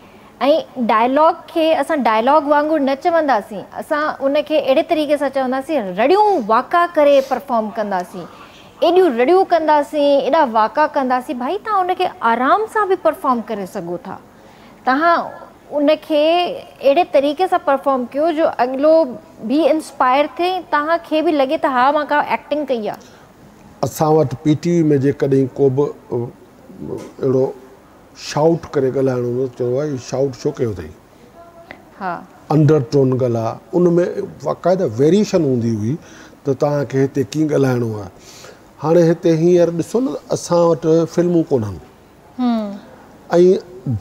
Speaker 1: ۽ ڊائلاگ کي اسان ڊائلاگ وانگر نه چونداسين اسان ان کي اهڙي طريقي سان چونداسين رڙيون واڪا ڪري پرفارم ڪنداسين ايڏيون رڙيون ڪنداسين ايڏا واڪا ڪنداسين ڀائي توهان ان کي آرام سان به پرفارم ڪري سگهو ٿا توهان ان کي اهڙي طريقي سان پرفارم ڪيو جو اڳلو به انسپائر ٿئي توهان کي به لڳي ته ها مان ڪا ايڪٽنگ ڪئي آ.
Speaker 2: اسان وٽ پي ٽي وي ۾ جيڪڏهن ڪو به اهڙو شائوٽ ڪري ڳالهائڻو هوندو ته چوندو آهي هي شائوٽ ڇو ڪيو اٿئي؟
Speaker 1: ها.
Speaker 2: انڊر ٽون ڳالهاء. ان ۾ باقاعده ويريئيشن هوندي هئي ته توهان کي هتي ڪيئن ڳالهائڻو آهي. هاڻي هتي هينئر ڏسو نه اسان وٽ فلمون ڪونهن ۽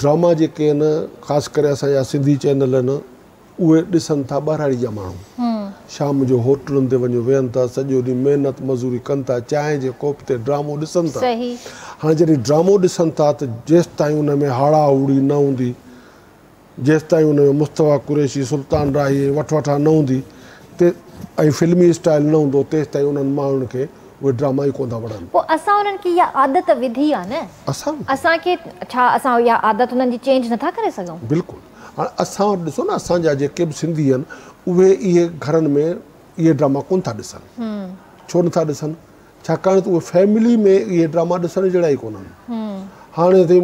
Speaker 2: ڊراما جيڪي آهن خاص ڪري اسان جا سنڌي چينل آهن اهي ڏسن ٿا ٻهراڙي جا ماڻهو شام جو هوٽلن تي وڃي ويهن ٿا سڄو ڏينهن محنت مزوري ڪن ٿا چانهه جي ڪوپ تي ڊرامو ڏسن ٿا هاڻي جڏهن ڊرامو ڏسن ٿا ته جيستائين ان ۾ هاڙا هوڙي نه هوندي جيستائين ان ۾ مصطفيٰ قريشي سلطان راهي ۽ وٺ وٺان نه هوندي تي ۽ فلمي اسٽائل نه هوندو تيستائين انهن ماڻهن کي اهي ڊراما ئي ڪونه ٿا وڻن.
Speaker 1: پوء اسان انهن کي اها عادت وڌي آ نه.
Speaker 2: اسان.
Speaker 1: اسان کي ڇا اسان اها عادت انهن جي چينج نٿا ڪري سگهون.
Speaker 2: بلڪل. هاڻي اسان وٽ ڏسو نه اسان جا جيڪي به سنڌي آهن اهي اهي گهرن ۾ اهي ڊراما ڪونه ٿا ڏسن. ڇو نٿا ڏسن؟ ڇاڪاڻ ته اهي فيملي ۾ اهي ڊراما ڏسڻ جهڙا ئي ڪونهن. هاڻي هتي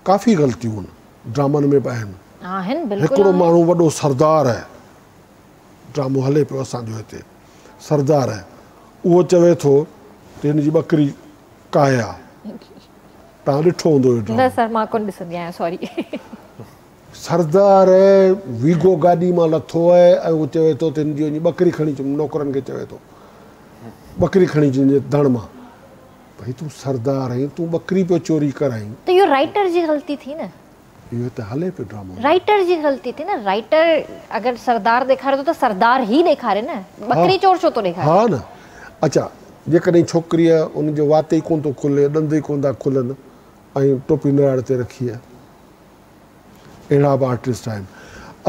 Speaker 2: ڪافي غلطيون آهن ڊرامن ۾ به آهن.
Speaker 1: آهن بلڪل
Speaker 2: هڪڙو ماڻهو وڏو سردار آهي ڊرامو هلي پيو اسان جو هتي سردار آهي اهو چوي ٿو ته هن جي ٻڪري ڪاهي آ. توهان ڏٺو هوندو اهو ڊرامو.
Speaker 1: نه سر مان ڪونه ڏسندي آهيان سوري.
Speaker 2: سردار ويگو گاڏي مان لٿو آهي ۽ هو چوي ٿو ته هن جي وڃي ٻڪري کڻي اچ نوڪرن کي چوي ٿو ٻڪري کڻي اچ هن جي ڌڻ مان. ڀئي تون سردار آهين، تون ٻڪري پيو چوري ڪرائين.
Speaker 1: ته اهو رائيٽر جي غلطي ٿي نه.
Speaker 2: اهو هتي هلي پيو ڊرامو.
Speaker 1: رائيٽر جي غلطي ٿي نه، رائيٽر اگر سردار ڏيکاري ٿو ته سردار ئي ڏيکاري نه، ٻڪري چور ڇو ٿو ڏيکاري.
Speaker 2: ها نه. اڇا جيڪڏهن ڇوڪريء ان جو وات ئي ڪونه ٿو کلي، ڏند ئي ڪونه ٿا کلن ۽ ٽوپي نراڙ تي رکي آهي. اهڙا به آرٽسٽ آهن.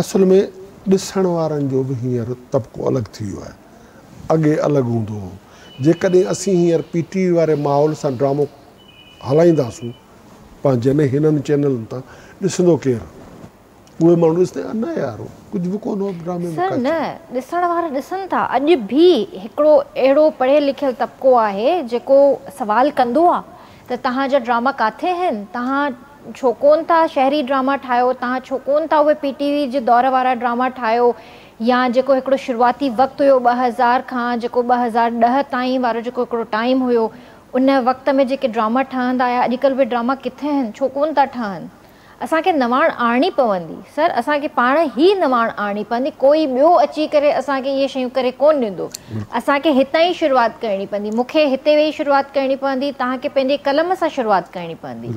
Speaker 2: اصل ۾ ڏسڻ وارن جو به هينئر طبقو الڳ ٿي ويو آهي. اڳي الڳ هوندو هو. جيڪڏهن اسين هينئر پي ٽي وي واري ماحول سان ڊرامو هلائينداسون پنهنجن هنن چينلن تان ڏسندو ڪير؟ اهي ماڻهو ڏسندا نه يار ڪجهه به ڪونه هو ڊرامي ۾
Speaker 1: سر نه ڏسڻ وارا ڏسن ٿا اڄ به هڪڙو اهڙو پڙهيل لکيل طبقو آهي جيڪو سوال ڪندو آ ته توهان جا ڊراما ڪاٿي هن توهان ڇو ڪون ٿا شهري ڊراما ٺاهيو توهان ڇو ڪون ٿا اهي پي ٽي وي جي دور وارا ڊراما ٺاهيو يا جيڪو هڪڙو شروعاتي وقت هيو 2000 کان جيڪو 2010 تائين وارو جيڪو هڪڙو ٽائيم هيو ان وقت ۾ جيڪي ڊراما ٺهندا هيا اڄڪلهه اهي ڊراما ڪٿي هن ڇو ڪون ٿا ٺهن اسان کي نواڻ آڻڻي پوندي سر اسان کي پاڻ ئي نواڻ آڻڻي پوندي ڪوئي ٻيو اچي ڪري اسان کي اهي شيون ڪري ڪون ڏيندو اسان کي هتان ئي شروعات ڪرڻي پوندي مون کي هتي ويهي شروعات ڪرڻي پوندي توهان کي پنهنجي قلم سان شروعات ڪرڻي پوندي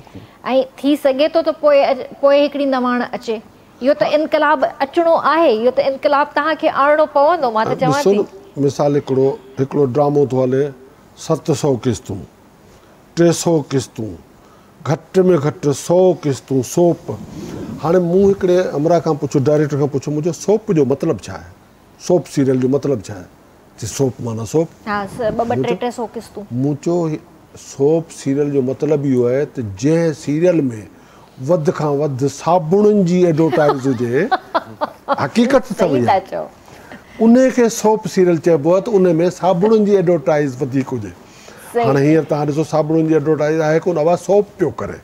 Speaker 1: ۽ ٿي سگهي ٿو ته پوء پوء هڪڙي نواڻ اچي اهو ته انقلاب اچڻو آهي اهو ته انقلاب توهان کي آڻڻو پوندو مان ته چوان
Speaker 2: ڏسو
Speaker 1: ٿي.
Speaker 2: نه مثال هڪڙو هڪڙو ڊرامو ٿو هلي 700 قسطون 300 قسطون گهٽ ۾ گهٽ سئو قسطون سوپ. هاڻي مون هڪڙي همراهه کان پڇيو، ڊائريڪٽر کان پڇيو، مون چيو سوپ جو مطلب ڇا آهي؟ سوپ سيريل جو مطلب ڇا آهي؟ چي سوپ معنيٰ سوپ.
Speaker 1: ها ٻه ٻه ٽي ٽي سئو قسطون.
Speaker 2: مون چيو سوپ سيريل جو مطلب اهو آهي ته جنهن سيريل ۾ وڌ کان وڌ صابڻن جي ايڊورٽائيز هجي، حقيقت اٿو اها، انهي کي سوپ سيريل چئبو آهي ته انهي ۾ صابڻن جي ايڊورٽائيز وڌيڪ هجي. هاڻي هينئر توهان ڏسو صابڻن جي ايڊورٽائيز آهي ڪونه اها سوپ پيو ڪري.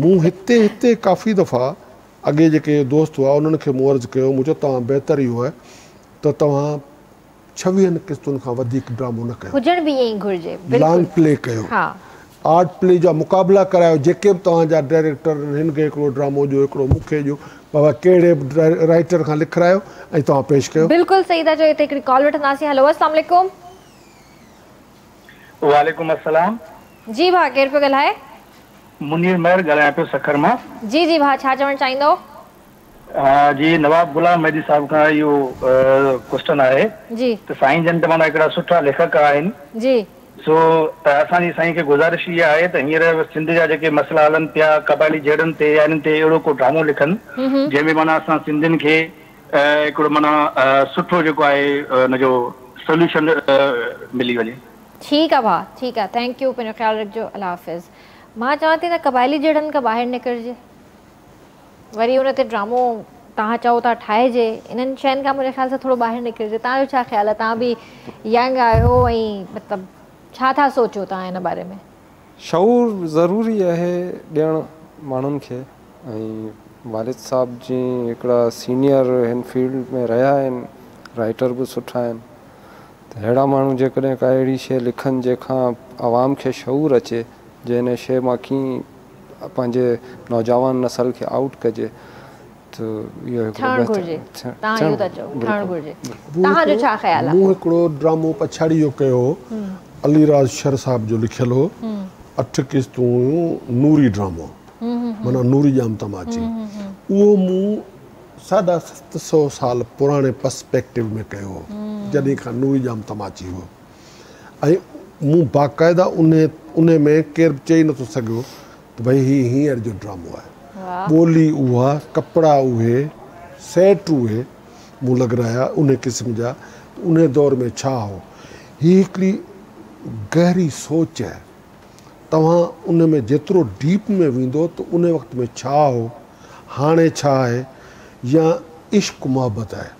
Speaker 2: مون هتي هتي ڪافي دفعا اڳي جيڪي دوست هئا انهن کي مون عرض ڪيو مون چيو توهان بهتر اهو آهي ته توهان ڇويهن قسطن کان وڌيڪ ڊرامو نه ڪيو.
Speaker 1: هجڻ به ائين ئي گهرجي بلڪل.
Speaker 2: لانگ پلي ڪيو.
Speaker 1: ها.
Speaker 2: آرٽ پلي جا مقابلا ڪرايو جيڪي به توهان جا ڊائريڪٽر آهن هن کي هڪڙو ڊرامو ڏيو هڪڙو مون کي ڏيو بابا ڪهڙي به رائيٽر کان لکرايو ۽ توهان پيش ڪيو.
Speaker 1: بلڪل صحيح ٿا چئو هتي هڪڙي ڪال وٺنداسين هلو السلام عليڪم.
Speaker 7: وعليڪم السلام.
Speaker 1: جي ڀاء ڪير پيو ڳالهائي؟
Speaker 7: منير مهر ڳالهايان پيو سکر مان.
Speaker 1: جي جي ڀاء ڇا چوڻ چاهيندؤ؟
Speaker 7: ها جي نواب غلام مهدي صاحب کان اهو ڪوئسچن آهي
Speaker 1: جي.
Speaker 7: ته سائين جن ته معنيٰ هڪڙا سٺا ليکڪ آهن.
Speaker 1: جي.
Speaker 7: سو ته اسان جي سائين کي گذارش اها آهي ته هينئر سنڌ جا جيڪي مسئلا هلن پيا قبائلي جهيڙن تي يا انهن تي اهڙو ڪو ڊرامو لکن جنهن ۾ معنيٰ اسان سنڌين کي هڪڙو معنيٰ سٺو جيڪو آهي ان جو سوليوشن ملي وڃي.
Speaker 1: ٺيڪ آ ڀاء ٺيڪ آ thank you پنهنجو خيال رکجو الله حافظ مان چوان ٿي نه قبائلي جهيڙن کان ٻاهر نڪرجي وري ان تي ڊرامو توهان چئو ٿا ٺاهجي انهن شين کان منهنجي خيال سان ٿورو ٻاهر نڪرجي توهان جو ڇا خيال آ توهان به ينگ آهيو ۽ مطلب ڇا ٿا سوچو توهان ان باري ۾.
Speaker 3: شعور ضروري آهي ڏيڻ ماڻهن کي ۽ والد صاحب جي هڪڙا سينيئر هن فيلڊ ۾ رهيا آهن رائيٽر به سٺا آهن ته ههڙا ماڻهو جيڪڏهن ڪا اهڙي شيء لکن جنهن کان عوام کي شعور اچي جي هن شيء مان ڪيئن پنهنجي نوجوان نسل کي آئوٽ ڪجي ته اهو هڪڙو
Speaker 1: ٺهڻ
Speaker 3: بهتر
Speaker 1: گهرجي توهان اهو ٿا چئو ٺهڻ گهرجي
Speaker 2: مون
Speaker 1: توهان جو ڇا خيال آهي؟
Speaker 2: مون هڪڙو ڊرامو پڇاڙي جو ڪيو هو علي راز شر صاحب جو لکيل هو اٺ قسطون هيون نوري ڊرامو معنيٰ نوري ڄام تماچي اهو مون ساڍا 700 سال پراڻي پرسپيڪٽو ۾ ڪيو هو جڏهن کان نوري ڄام تماچي هو ۽ مون باقاعده انهي انهي ۾ ڪير به چئي نٿو سگهيو ته ڀئي هي هينئر جو ڊرامو آهي. ٻولي اها، ڪپڙا اهي، سيٽ اهي مون لڳرايا انهي قسم جا ته انهي دور ۾ ڇا هو. هي هڪڙي گهري سوچ آهي. توهان ان ۾ جيترو ڊيپ ۾ ويندو ته انهي وقت ۾ ڇا هو، هاڻي ڇا آهي يا عشق محبت آهي.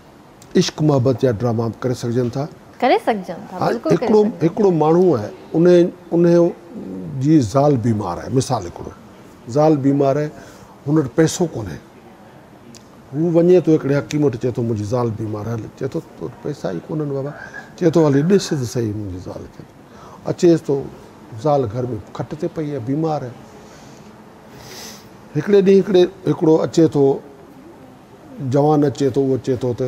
Speaker 2: عشق محبت جا ڊراما به ڪري سگهجن ٿا.
Speaker 1: ڪري سگهجن ٿا بلڪل ڪري
Speaker 2: هڪڙو
Speaker 1: سگهجن ٿا.
Speaker 2: هڪڙو ماڻهو آهي انهي انهي جي زال بيمار آهي مثال هڪڙو زال بيمار آهي هن وٽ پئسو ڪونهي هو وڃي ٿو هڪڙي حڪيم وٽ چئي ٿو منهنجي زال بيمار آهي چئي ٿو تو وٽ پئسا ئي ڪونهن بابا چئي ٿو هلي ڏس ته سهي منهنجي زال کي اچيس ٿو زال گهر ۾ کٽ تي پئي آهي بيمار آهي هڪڙي ڏينهن هڪڙي هڪڙو اچي ٿو جوان اچي ٿو اهو چئي ٿو ته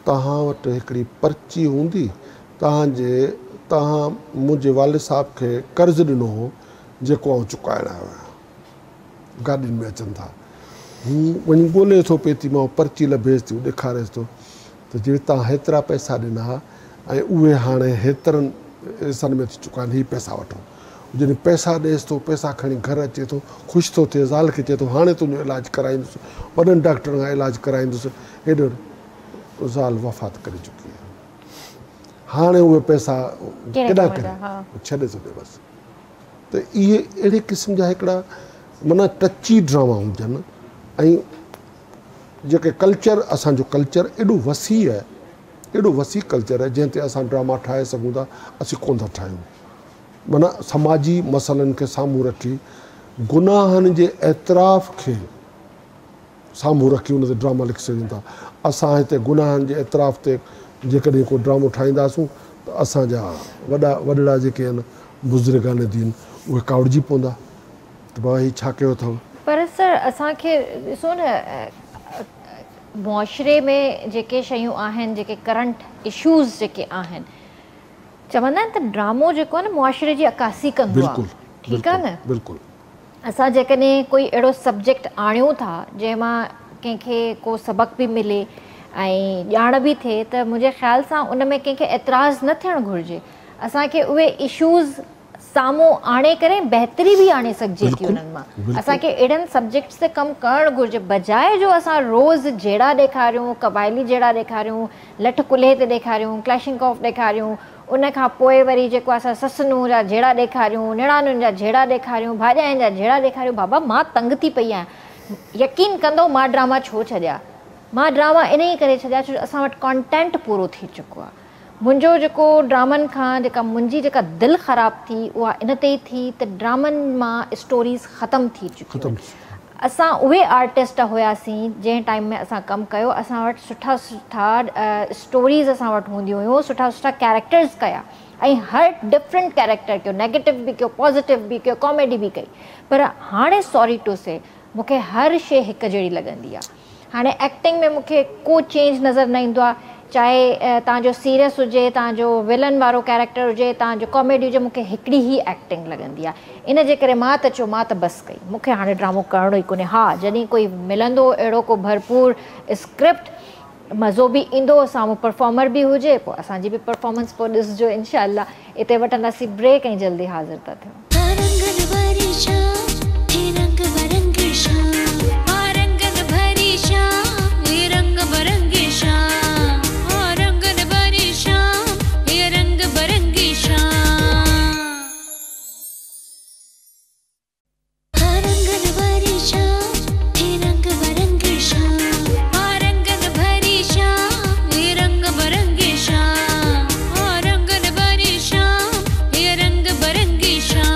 Speaker 2: توهان وٽ هڪڙي پرچي هوندي توهان جي توهان منهنجي والد صاحب کي قرض ڏنو هو جيڪو آئون چڪائڻ آيو آهيان. گاڏين ۾ اچن ٿا. هو وڃي ڳولي ٿو پيتي مان پرچي لڀيس ٿي، هو ڏيکاريس ٿو ته جي توهان هيترا پئسا ڏنا ها ۽ اهي هاڻي هيترن حصن ۾ ٿي چڪا آهن، هي پئسا وٺو. جڏهن پئسا ڏئيس ٿو، پئسا کڻي گهر اچي ٿو، خوش ٿو ٿئي، زال کي چئي ٿو هاڻي تنهنجو علاج ڪرائيندس، وڏن ڊاڪٽرن کان علاج ڪرائيندس، هيڏو زال وفات ڪري چڪي آهي. هاڻي اهي پئسا ڪيڏانهن ڪري ڇڏي ٿو ڏي بس. ته اهي اهڙي قسم جا هڪڙا معنيٰ ٽچي ڊراما هجن ۽ جيڪي ڪلچر اسان جو ڪلچر ايڏو وسيع آهي ايڏو وسيع ڪلچر آهي جنهن تي اسان ڊراما ٺاهي سگهون ٿا اسين ڪونه ٿا ٺاهيون معنيٰ سماجي مسئلن کي سامهون رکي گناهن جي اعتراف کي سامهون رکي ان تي ڊراما لکي سگهجن ٿا. اسان هتي گناهن جي اعتراف تي جيڪڏهن ڪو ڊرامو ٺاهينداسون ته اسان جا وڏا وڏڙا جيڪي آهن بزرگان دين اهي ڪاوڙجي پوندا ته بابا هي ڇا ڪيو اٿو.
Speaker 1: پر سر اسان کي ڏسو نه معاشري ۾ جيڪي شيون آهن جيڪي ڪرنٽ اشوز جيڪي آهن چوندا آهن ته ڊرامو جيڪو آهي نه معاشري جي عڪاسي ڪندو آهي ٺيڪ آهي نه.
Speaker 2: بلڪل.
Speaker 1: اسان جيڪڏهن ڪوئي اهڙو سبجيڪٽ آڻيون ٿا جنهن مان ڪنهن کي ڪو سبق به ملي ۽ ڄاڻ به ٿئي ته منهنجي خيال سان ان ۾ ڪنهن کي اعتراض نه ٿيڻ گهرجي. اسان کي اهي اشوز سامهون آڻي ڪري بهتري به آڻي سگهجي ٿي انهن مان. اسان کي اهڙن سبجيڪٽس تي ڪم ڪرڻ گهرجي بجاء جو اسان روز جهيڙا ڏيکاريون، قبائلي جهيڙا ڏيکاريون، لٺ ڪلهي تي ڏيکاريون، ڪلاشنڪوف ڏيکاريون، ان کان پوء وري جيڪو اسان سس نونهن جا جهيڙا ڏيکاريون، نڻانن جا جهيڙا ڏيکاريون، ڀاڄاين جا جهيڙا ڏيکاريون، بابا مان تنگ ٿي پئي آهيان. يقين ڪندؤ مان ڊراما ڇو ڇڏيا؟ مان ڊراما انهيء ڪري ڇڏيا ڇو جو اسان وٽ ڪانٽينٽ پورو ٿي چڪو آهي. منهنجو جيڪو ڊرامن کان جيڪا منهنجي جيڪا دل خراب ٿي اها ان تي ئي ٿي ته ڊرامن مان اسٽوريز ختم ٿي چڪيون آهن. اسان اهي آرٽسٽ هياسين جنهن ٽائيم ۾ اسان ڪم ڪيو اسان وٽ سٺا سٺا اسٽوريز اسان وٽ هونديون هيون سٺا سٺا ڪيريڪٽرز ڪيا ۽ هر ڊفرنٽ ڪيريڪٽر ڪيو نيگيٽو به ڪيو پازيٽو به ڪيو ڪاميڊي به ڪئي پر هاڻي سوري ٽو سي مون کي هر شي هڪ جهڙي لڳندي آ هاڻي ايڪٽنگ ۾ مون کي ڪو چينج نظر نه ايندو آهي چاهي توهان جو سيريس هجي توهان جو ولن وارو ڪيريڪٽر هجي توهان جو ڪاميڊي هجي مون کي هڪڙي ئي ايڪٽنگ لڳندي آهي ان جي ڪري مان ته چيو مان ته بس ڪئي مون کي هاڻي ڊرامو ڪرڻو ئي ڪونهي ها جڏهن ڪوئي ملندو اهڙو ڪو ڀرپور اسڪرپٽ مزو به ايندو سامهون پرفارمر به هجي پوء اسان جي به پرفارمنس پوء ڏسجو انشاء الله اتي وٺنداسين بريڪ ۽ جلدي حاضر ٿا ٿيون.
Speaker 4: رنگن ڀري شام هي رنگ برنگي شام. ها رنگن ڀري شام هي رنگ برنگي شام. ها رنگن ڀري شام هي رنگ برنگي شام. ها رنگن ڀري شام هي رنگ برنگي شام. ها رنگن ڀري شام هي رنگ برنگي شام. ها رنگن ڀري شام هي رنگ برنگي شام.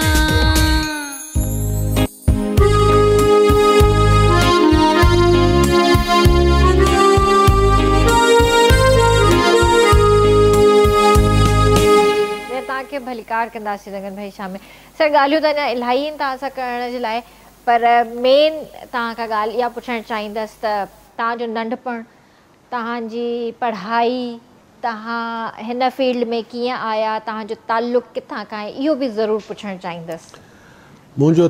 Speaker 1: توهان کي ڀليڪار ڪنداسين رنگن ڀري شام ۾. سر ڳالهيون ته اڃا الاهي آهن توهان سان ڪرڻ جي لاء پر مين توهان کان ڳالهه اها پڇڻ چاهيندس ته توهان جو ننڍپڻ، توهان جي پڙهائي، توهان هن فيلڊ ۾ ڪيئن آيا، توهان جو تعلق ڪٿان کان آهي اهو به ضرور پڇڻ چاهيندس.
Speaker 2: منهنجو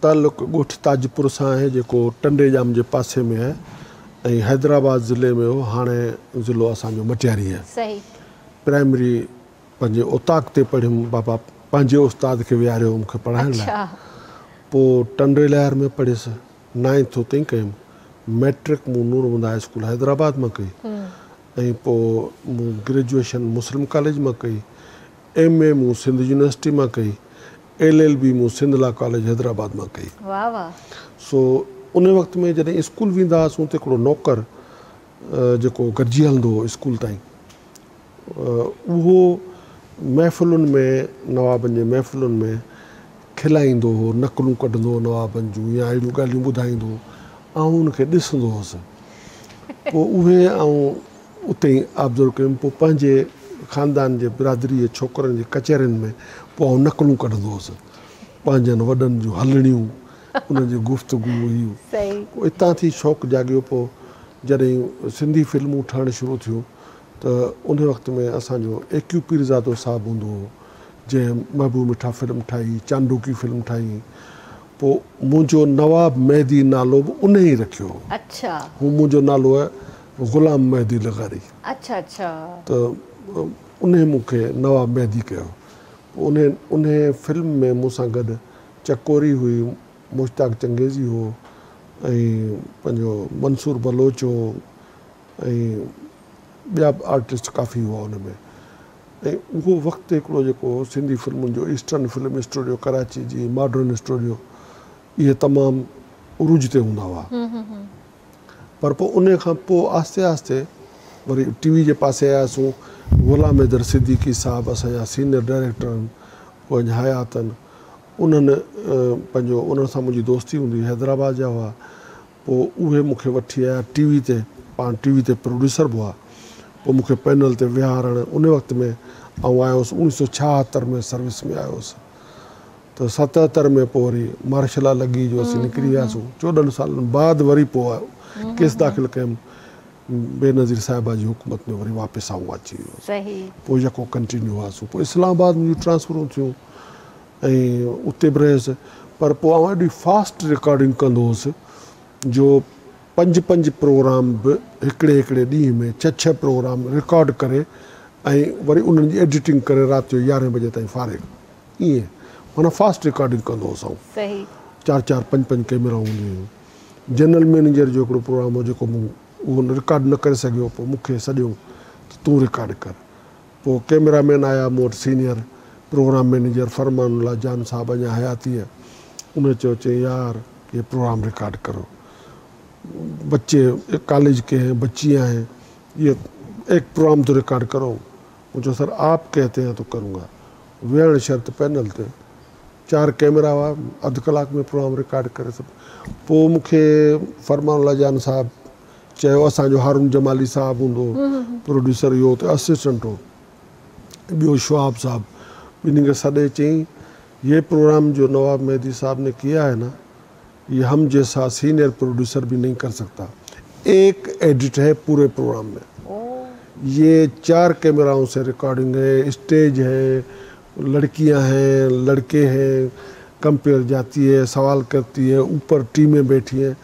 Speaker 2: تعلق ڳوٺ تاجپور سان آهي جيڪو ٽنڊي ڄام جي پاسي ۾ آهي ۽ حيدرآباد ضلعي ۾ هو هاڻي ضلعو اسان جو مٽياري آهي.
Speaker 1: صحيح.
Speaker 2: پرائمري پنهنجي اوطاق تي پڙهيم، بابا پنهنجي استاد کي ويهاريو هو مون کي پڙهائڻ لاء. پوء ٽنڊي الهيار ۾ پڙهيس، نائنٿ اتي ئي ڪيم. مئٽرڪ مون نور محمد هاء اسڪول حيدرآباد مان ڪئي ۽ پوء مون گريجوئيشن مسلم ڪاليج مان ڪئي. ايم اي مون سنڌ يونيورسٽي مان ڪئي. ايل ايل بي مون سنڌ لا ڪاليج حيدرآباد مان ڪئي. سو ان وقت ۾ جڏهن اسڪول ويندا هئاسون ته هڪڙو نوڪر جيڪو گڏجي هلندو هو اسڪول تائين اهو محفلن ۾ نوابن جي محفلن ۾ کلائيندو هو، نقلون ڪڍندو هو نوابن جون يا اهڙيون ڳالهيون ٻڌائيندو هو. آئون ان کي ڏسندو هوس. پوء اهي آئون اتي ئي آبزرو ڪيم. پوء پنهنجي خاندان جي برادري جي ڇوڪرن جي ڪچهرين ۾ پوء آئون نقلون ڪڍندو هوس. پنهنجن وڏن جون هلڻيون، انهن جي گفتگو هي. پوء اتان ٿي شوق جاڳيو. پوء جڏهن سنڌي فلمون ٺهڻ شروع ٿيون ته ان وقت ۾ اسان جو اي ڪيو پيرزادو صاحب هوندو هو جنهن محبوب مٺا فلم ٺاهي، چانڊوڪي فلم ٺاهي. پوء منهنجو نواب مهدي نالو به انهي ئي رکيو هو.
Speaker 1: اڇا.
Speaker 2: هو منهنجو نالو آهي غلام مهدي لغاري.
Speaker 1: اڇا اڇا.
Speaker 2: ته انهي مون کي نواب مهدي ڪيو. پوء انهي انهي فلم ۾ مون سان گڏ چڪوري هئي، مشتاق چنگيزي هو ۽ پنهنجو منصور بلوچ هو ۽ ٻيا به آرٽسٽ ڪافي هئا ان ۾. ۽ اهو وقت هڪڙو جيڪو هو سنڌي فلمن جو ايسٽرن فلم اسٽوڊيو ڪراچي جي ماڊرن اسٽوڊيو اهي تمام عروج تي هوندا هئا پر پوء انهي کان پوء آهستي آهستي وري ٽي وي جي پاسي آياسون غلام حيدر صديقي صاحب اسان جا سينئر ڊائريڪٽر آهن اهي اڃا حيات آهن انهن پنهنجو انهن سان منهنجي دوستي هوندي هئي حيدرآباد جا هئا پوء اهي مون کي وٺي آيا ٽي وي تي، پاڻ ٽي وي تي پروڊيوسر به هئا. پوء مون کي پينل تي ويهارڻ، ان وقت ۾ آئون آيو هوس اوڻيهه سو ڇاهتر ۾ سروس ۾ آيو هوس ته ستهتر ۾ پوء وري مارشل لا لڳي جو اسين نڪري وياسون. 14 سالن بعد وري پوء ڪيس داخل ڪيم، بينظير صاحبه جي حڪومت ۾ وري واپس آئون اچي ويو هوس. پوء يڪو ڪنٽينيو هئاسون. پوء اسلام آباد منهنجون ٽرانسفرون ٿيون. ۽ اتي به رهيس پر پوء آئون ايڏي فاسٽ رڪارڊنگ ڪندو هوس جو پنج پنج پروگرام به هڪڙي هڪڙي ڏينهن ۾ ڇهه ڇهه پروگرام رڪارڊ ڪري ۽ وري انهن جي ايڊيٽنگ ڪري رات جو يارهين بجي تائين فارغ ائين معنيٰ فاسٽ رڪارڊنگ ڪندو هوس آئون. چار چار پنج پنج ڪئميرائون هونديون هيون. جنرل مئنيجر جو هڪڙو پروگرام هو جيڪو مون اهو رڪارڊ نه ڪري سگهيو پوء مون کي سڏيو ته تون رڪارڊ ڪر. پوء ڪئميرا مين آيا مون وٽ سينيئر پروگرام مئنيجر فرمان الله جان صاحب اڃا حياتيء ان چيو چيائين يار يي پروگرام رڪارڊ ڪرو بچي ڪاليج ڪي هين بچيان هين يي ايڪ پروگرام تو رڪارڊ ڪرو مون چيو سر آپ ڪهتي هين تو ڪرون گا ويهڻ شرط پينل تي چار ڪئميرا هئا اڌ ڪلاڪ ۾ پروگرام رڪارڊ ڪري سڀ پوء مون کي فرمان الله جان صاحب چيو اسان جو هارون جمالي صاحب هوندو هو پروڊيوسر اهو اتي اسسٽنٽ هو ٻيو شهاب صاحب ٻنهي کي سڏي چيائين يي پروگرام جو نواب مهدي صاحب ني ڪيا هي نه يي هم جيسا سينئر پروڊيوسر ڀي نهين ڪر سڪتا ايڪ ايڊٽ هي پوري پروگرام ۾ يي چار ڪيمرائون سي رڪارڊنگ هي اسٽيج هي لڙڪيان هين لڙڪي هين ڪمپيئر جاتي هي سوال ڪرتي هي اوپر ٽيمين بيٺي هين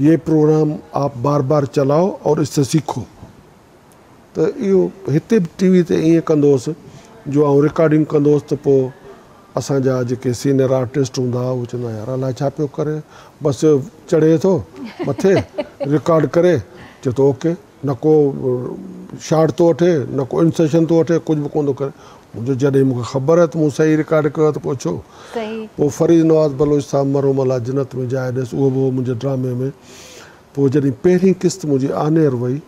Speaker 2: يي پروگرام آپ بار بار چلاؤ اور اس سي سيکو ته اهو هتي به ٽي وي تي ائين ڪندو هوس جو آئون رڪارڊنگ ڪندو هوس ته پوء اسان جا جيڪي سينئر آرٽسٽ هوندا هئا اهي چوندا يار الائي ڇا پيو ڪري بس چڙهي ٿو مٿي رڪارڊ ڪري چئي ٿو اوڪي نه ڪو شاٽ ٿو وٺي نه ڪو انسرشن ٿو وٺي ڪجهه به ڪونه ٿو ڪري منهنجو جڏهن مون کي خبر آهي ته مون صحيح رڪارڊ ڪيو آهي ته پوء ڇو؟ پوء فريد نواز بلوچ صاحب مرحوم الله جنت ۾ جاء ڏيس اهو به هو منهنجي ڊرامي ۾ پوء جڏهن پهرين قسط منهنجي آن ايئر وئي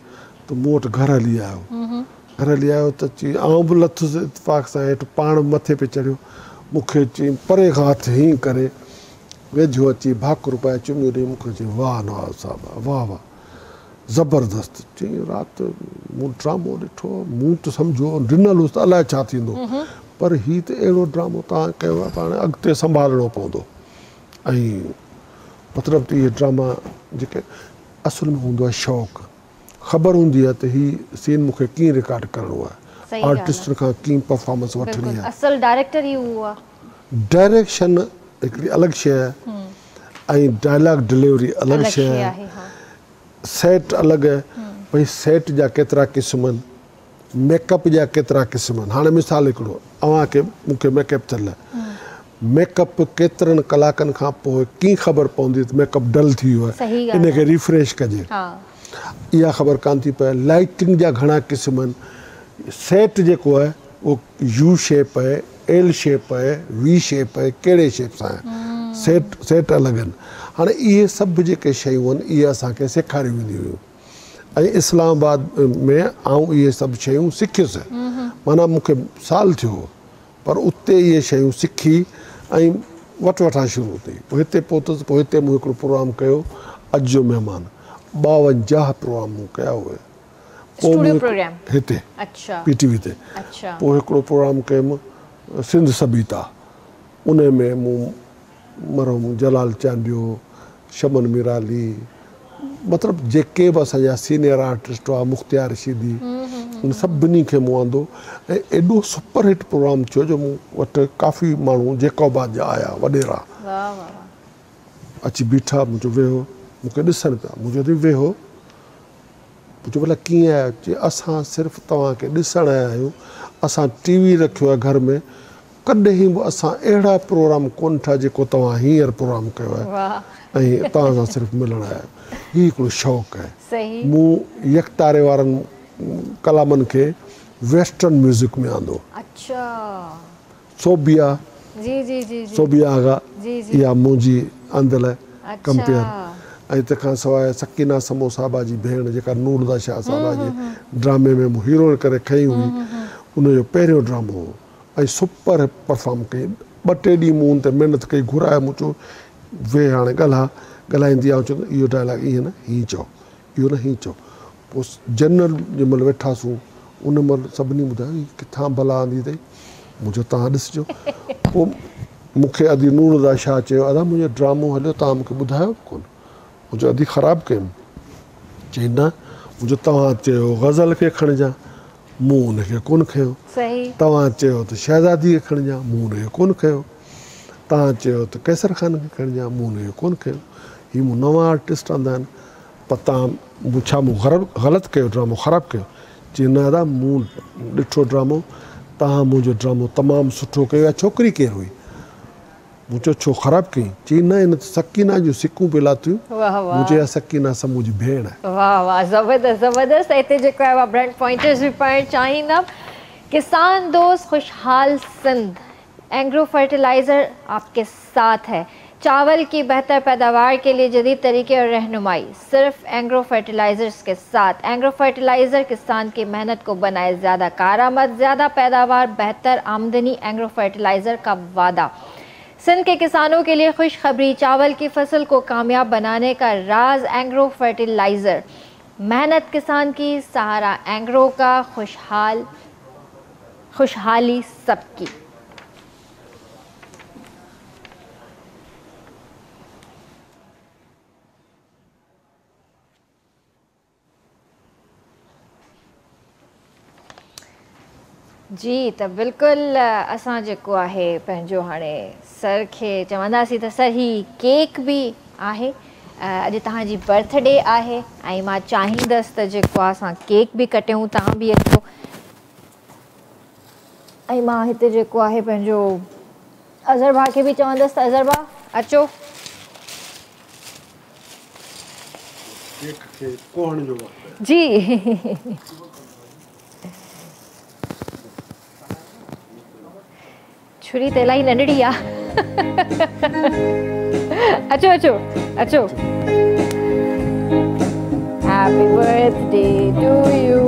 Speaker 2: ته مون وٽ گهر هلي آيو گهر هلي آيو ته چي آئون به لٿس اتفاق سان هيٺ پاڻ به مٿي پئي چڙهيو مون کي چي پري کان هٿ هيئن ڪري ويجهو اچي ڀاڪر پائي چميون ڏئي مون کي چي واهه نواز صاحب واهه واهه زبردست. چيائين رات مون ڊرامو ڏٺو مون ته سمجهيو ڊنل هوس ته الائي ڇا ٿيندو پر هي ته اهڙو ڊرامو توهان ڪيو آهي پاڻ اڳتي سنڀالڻو پوندو ۽ مطلب ته اهي ڊراما جيڪي اصل ۾ هوندو آهي شوق خبر هوندي آهي ته هي سين مون کي ڪيئن رڪارڊ ڪرڻو آهي آرٽسٽن کان ڪيئن پرفارمنس وٺڻي آهي.
Speaker 1: اصل ڊائريڪٽر ئي اهو آهي.
Speaker 2: ڊائريڪشن هڪڙي الڳ شيء آهي ۽ ڊائلاگ ڊليوري الڳ شيء آهي. سيٽ الڳ ڀئي سيٽ جا ڪيترا قسم آهن، ميڪ اپ جا ڪيترا قسم آهن. هاڻي مثال هڪڙو اوهان کي مون کي ميڪ اپ ٿيل آهي. ميڪ اپ ڪيترن ڪلاڪن کان پوء ڪيئن خبر پوندي ته ميڪ اپ ڊل ٿي ويو آهي ان کي ريفريش ڪجي. اها خبر ڪانه ٿي پئي. لائٽنگ جا گهڻا قسم آهن. سيٽ جيڪو آهي اهو يو شيپ آهي، ايل شيپ آهي، وي شيپ آهي، ڪهڙي شيپ سان آهي. سيٽ سيٽ الڳ آهن. هاڻي اهي سڀ جيڪي شيون آهن اهي اسان کي سيکاريون وينديون هيون ۽ اسلام آباد ۾ آئون اهي سڀ شيون سکيس. معنيٰ مون کي سال ٿيو هو پر اتي اهي شيون سکي ۽ وٺ وٺان شروع ٿي. پوء هتي پهتس پوء هتي مون هڪڙو پروگرام ڪيو اڄ جو مهمان 52 پروگرام مون ڪيا اهي.
Speaker 1: اسٽوڊيو پروگرام
Speaker 2: هتي پي ٽي وي تي پوء هڪڙو پروگرام ڪيم سنڌ سڀيتا ان ۾ مون مرحوم جلال چانڊيو شمن ميرالي مطلب جيڪي به اسان جا سينيئر آرٽسٽ هئا مختيار شيدي ان سڀني کي مون آندو ۽ ايڏو سپر هٽ پروگرام ٿيو جو مون وٽ ڪافي ماڻهو جيڪب آباد جا آيا وڏيرا اچي بيٺا مون چيو ويهو مون کي ڏسن پيا مون چيو ويهو مون چيو ڀلا ڪيئن آيا چي اسان صرف توهان کي ڏسڻ آيا آهيون اسان ٽي وي رکيو آهي گهر ۾ ڪڏهن به اسان اهڙا پروگرام ڪونه ڏٺا جيڪو توهان هينئر پروگرام ڪيو آهي ۽ توهان سان صرف ملڻ آيا آهيون. هي هڪڙو شوق آهي. مون يڪتاري وارن ڪلامن کي ويسٽرن ميوزڪ ۾ آندو. صوبيا صوبيا آغا اها منهنجي آندل ڪمپيئر ۽ تنهن کان سواء سڪينه سمون صاحبه جي ڀيڻ جيڪا نورالهديٰ شاهه صاحبه جي ڊرامي ۾ مون هيروئن ڪري کنئي هئي ان جو پهريون ڊرامو هو. ۽ سپر پرفارم ڪئي. ٻه ٽي ڏينهن مون ان تي محنت ڪئي، گهرائي مون چيو ويهه هاڻي ڳالهاء، ڳالهائيندي آئون چوندس اهو ڊائلاگ ائين نه هيئن چئو، اهو نه هيئن چئو. پوء جنرل جنهن مهل ويٺاسون ان مهل سڀني ٻڌايو هي ڪٿان بلا آندي اٿئي، مون چيو توهان ڏسجو. پوء مون کي ادي نورالهديٰ شاهه چيو ادا منهنجو ڊرامو هليو توهان مون کي ٻڌايو به ڪونه. مون چيو ادي خراب ڪيم؟ چيائين نه. مون چيو توهان چيو غزل کي کڻجان. مون ان کي ڪونه کنيو. توهان چيو ته شهزادي کي کڻجان، مون ان کي ڪونه کنيو. توهان چيو ته قيصر خان کي کڻجان، مون ان کي ڪونه کنيو. هي مون نوان آرٽسٽ آندا آهن. پر توهان مون ڇا مون غلط ڪيو ڊرامو خراب ڪيو؟ چيائين نه ادا مون ڏٺو ڊرامو توهان منهنجو ڊرامو تمام سٺو ڪيو. اها ڇوڪري ڪير هئي؟ مون چيو ڇو خراب ڪيائين؟ چيائين نه هن ته سڪينه جون سڪون پئي لاٿيون. مون چيو اها سڪينه سمون جي ڀيڻ آهي.
Speaker 1: واه واه زبردست زبردست هتي جيڪو آهي برانڊ پوائنٽرز به پڙهڻ چاهيندم ڪسان دوست خوشحال سنڌ اينگرو فرٽيلائزر آپ ڪي ساٿ هي چاول ڪي بهتر پيداوار ڪي لئي جديد طريقي اور رهنمائي صرف اينگرو فرٽيلائزرز ڪي ساٿ اينگرو فرٽيلائزر ڪسان ڪي محنت ڪو بنائي زياده ڪارآمد زياده پيداوار بهتر آمدني اينگرو فرٽيلائزر ڪا وعده سنڌ ڪي ڪسانون ڪي لئي خوشخبري چاول ڪي فصل ڪو ڪامياب بناني ڪا راز اينگرو فرٽيلائزر محنت ڪسان ڪي سهارا اينگرو ڪا خوشحال خوشحالي سب ڪي. جي ته بلڪل اسان جيڪو آهي پنهنجو هاڻي سر کي چونداسين ته سر هي ڪيڪ به آهي اڄ توهان جي برٿ ڊي آهي ۽ مان چاهيندس ته جيڪو آهي اسان ڪيڪ به ڪٽيون توهان به اچو ۽ مان هتي جيڪو آهي پنهنجو اظهر ڀاء کي به چوندس ته اظهر ڀاء اچو.
Speaker 2: ڪيڪ کي ڪوهڻ جو وقت آهي.
Speaker 1: جي. ڇري ته الاهي ننڍڙي آ. اچو اچو اچو. Happy birthday to you.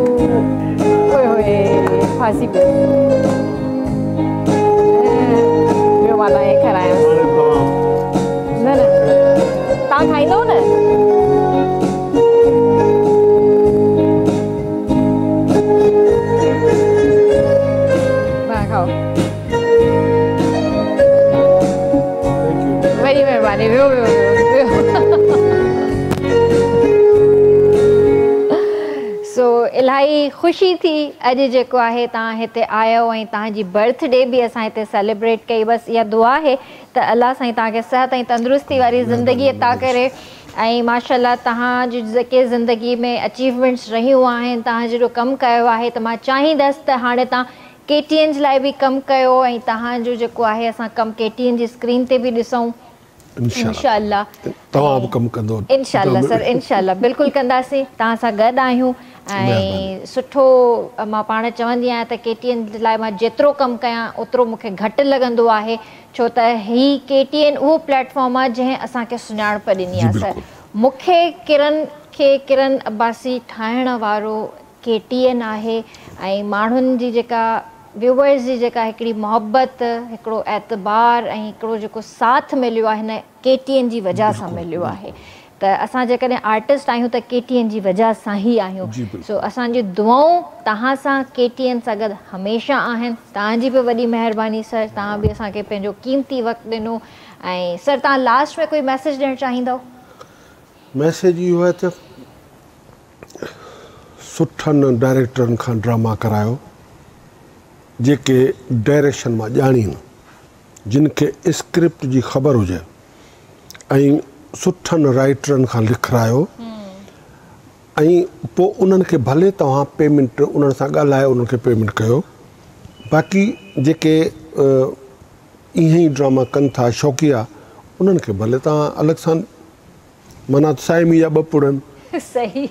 Speaker 1: اوئي هوئي ڦاسي پيس. ٻيو مان توهان کي کارايان. نه نه توهان کائيندؤ نه. کائو. وڏي مهرباني ويهو ويهو ويهو. سو الاهي خوشي ٿي اڄ جيڪو آهي توهان هتي آيو ۽ توهان جي برٿ ڊي به اسان هتي سيليبريٽ ڪئي بس اها دعا آهي ته الله سائين توهان کي صحت ۽ تندرستي واري زندگي عطا ڪري ۽ ماشاءالله توهان جون جيڪي زندگي ۾ اچيومينٽس رهيون آهن توهان جيڏو ڪم ڪيو آهي ته مان چاهيندس ته هاڻي توهان ڪي ٽي اين جي لاء به ڪم ڪيو ۽ توهان جو جيڪو آهي اسان ڪم ڪي ٽي اين جي اسڪرين تي به ڏسون انشاء الله
Speaker 2: توهان به ڪم ڪندو
Speaker 1: انشاء الله سر انشاء الله بلڪل ڪنداسين توهان سان گڏ آهيون ۽ سٺو مان پاڻ چوندي آهيان ته ڪي ٽي اين جي لاء مان جيترو ڪم ڪيان اوترو مون کي گهٽ لڳندو آهي ڇو ته هي ڪي ٽي اين اهو پليٽ فارم آهي جنهن اسان کي سڃاڻپ ڏني آهي سر مون کي ڪرن کي ڪرن عباسي ٺاهڻ وارو ڪي ٽي اين آهي ۽ ماڻهن جي جيڪا ويوئرز جي جيڪا هڪڙي محبت هڪڙو اعتبار ۽ هڪڙو جيڪو ساٿ مليو آهي هن ڪي ٽي اين جي وجه سان مليو آهي ته اسان جيڪڏهن آرٽسٽ آهيون ته ڪي ٽي اين جي وجه سان ئي آهيون سو اسان جون دعائون توهان سان ڪي ٽي اين سان گڏ هميشه آهن توهان جي به وڏي مهرباني سر توهان به اسان کي پنهنجو قيمتي وقت ڏنو ۽ سر توهان لاسٽ ۾ ڪوئي ميسيج ڏيڻ چاهيندؤ؟
Speaker 2: ميسيج اهو آهي ته. سٺن ڊائريڪٽرن کان ڊراما ڪرايو جيڪي ڊائريڪشن مان ڄاڻين، جن کي اسڪرپٽ جي خبر هجي ۽ سٺن رائيٽرن کان لکرايو ۽ پوء انهن کي ڀلي توهان پيمنٽ انهن سان ڳالهائي انهن کي پيمنٽ ڪيو باقي جيڪي ائين ئي ڊراما ڪن ٿا شوقيه انهن کي ڀلي توهان الڳ سان معنيٰ سائمي جا ٻه پڙ آهن.
Speaker 1: صحيح.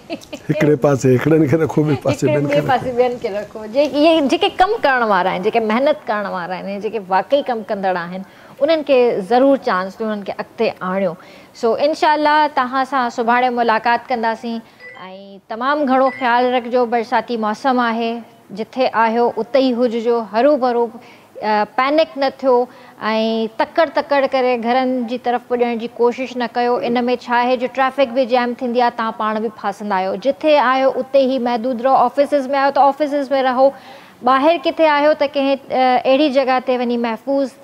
Speaker 2: هڪڙي پاسي هڪڙن کي رکو ٻئي پاسي ٻين کي رکو.
Speaker 1: ٻئي پاسي ٻين کي رکو. جيڪي جيڪي ڪم ڪرڻ وارا آهن جيڪي محنت ڪرڻ وارا آهن جيڪي واقعي ڪم ڪندڙ آهن انهن کي ضرور چانس ڏيو انهن کي اڳتي آڻيو سو انشاء الله توهان سان سڀاڻي ملاقات ڪنداسين ۽ تمام گهڻو خيال رکجو برساتي موسم آهي جٿي آهيو اتي ئي هججو هروڀرو پينڪ نه ٿيو ۽ تڪڙ تڪڙ ڪري گهرن جي طرف پڄڻ جي ڪوشش نه ڪيو ان ۾ ڇا آهي جو ٽريفڪ به جيم ٿيندي آهي توهان پاڻ به ڦاسندا آهيو جٿي آهيو اتي ئي محدود رهو آفيسز ۾ آهيو ته آفيسز ۾ رهو ٻاهر ڪٿي آهيو ته ڪنهن اهڙي جڳهه تي وڃي محفوظ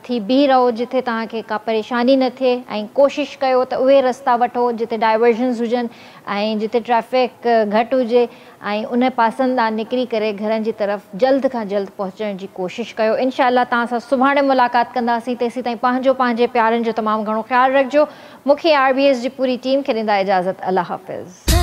Speaker 1: ٿي بيهي رهو جتي توهان کي ڪا پريشاني نه ٿئي ۽ ڪوشش ڪيو ته اهي رستا وٺو جتي ڊائيورشنز هجن ۽ جتي ٽريفڪ گهٽ هجي ۽ ان پاسن ڏانهن نڪري ڪري گهرن جي طرف جلد کان جلد پهچڻ جي ڪوشش ڪيو انشاء الله توهان سان سڀاڻي ملاقات ڪنداسين تيسين تائين پنهنجو پنهنجي پيارن جو تمام گهڻو خيال رکجو مون کي آر بي ايس جي پوري ٽيم کي ڏيندا اجازت الله حافظ.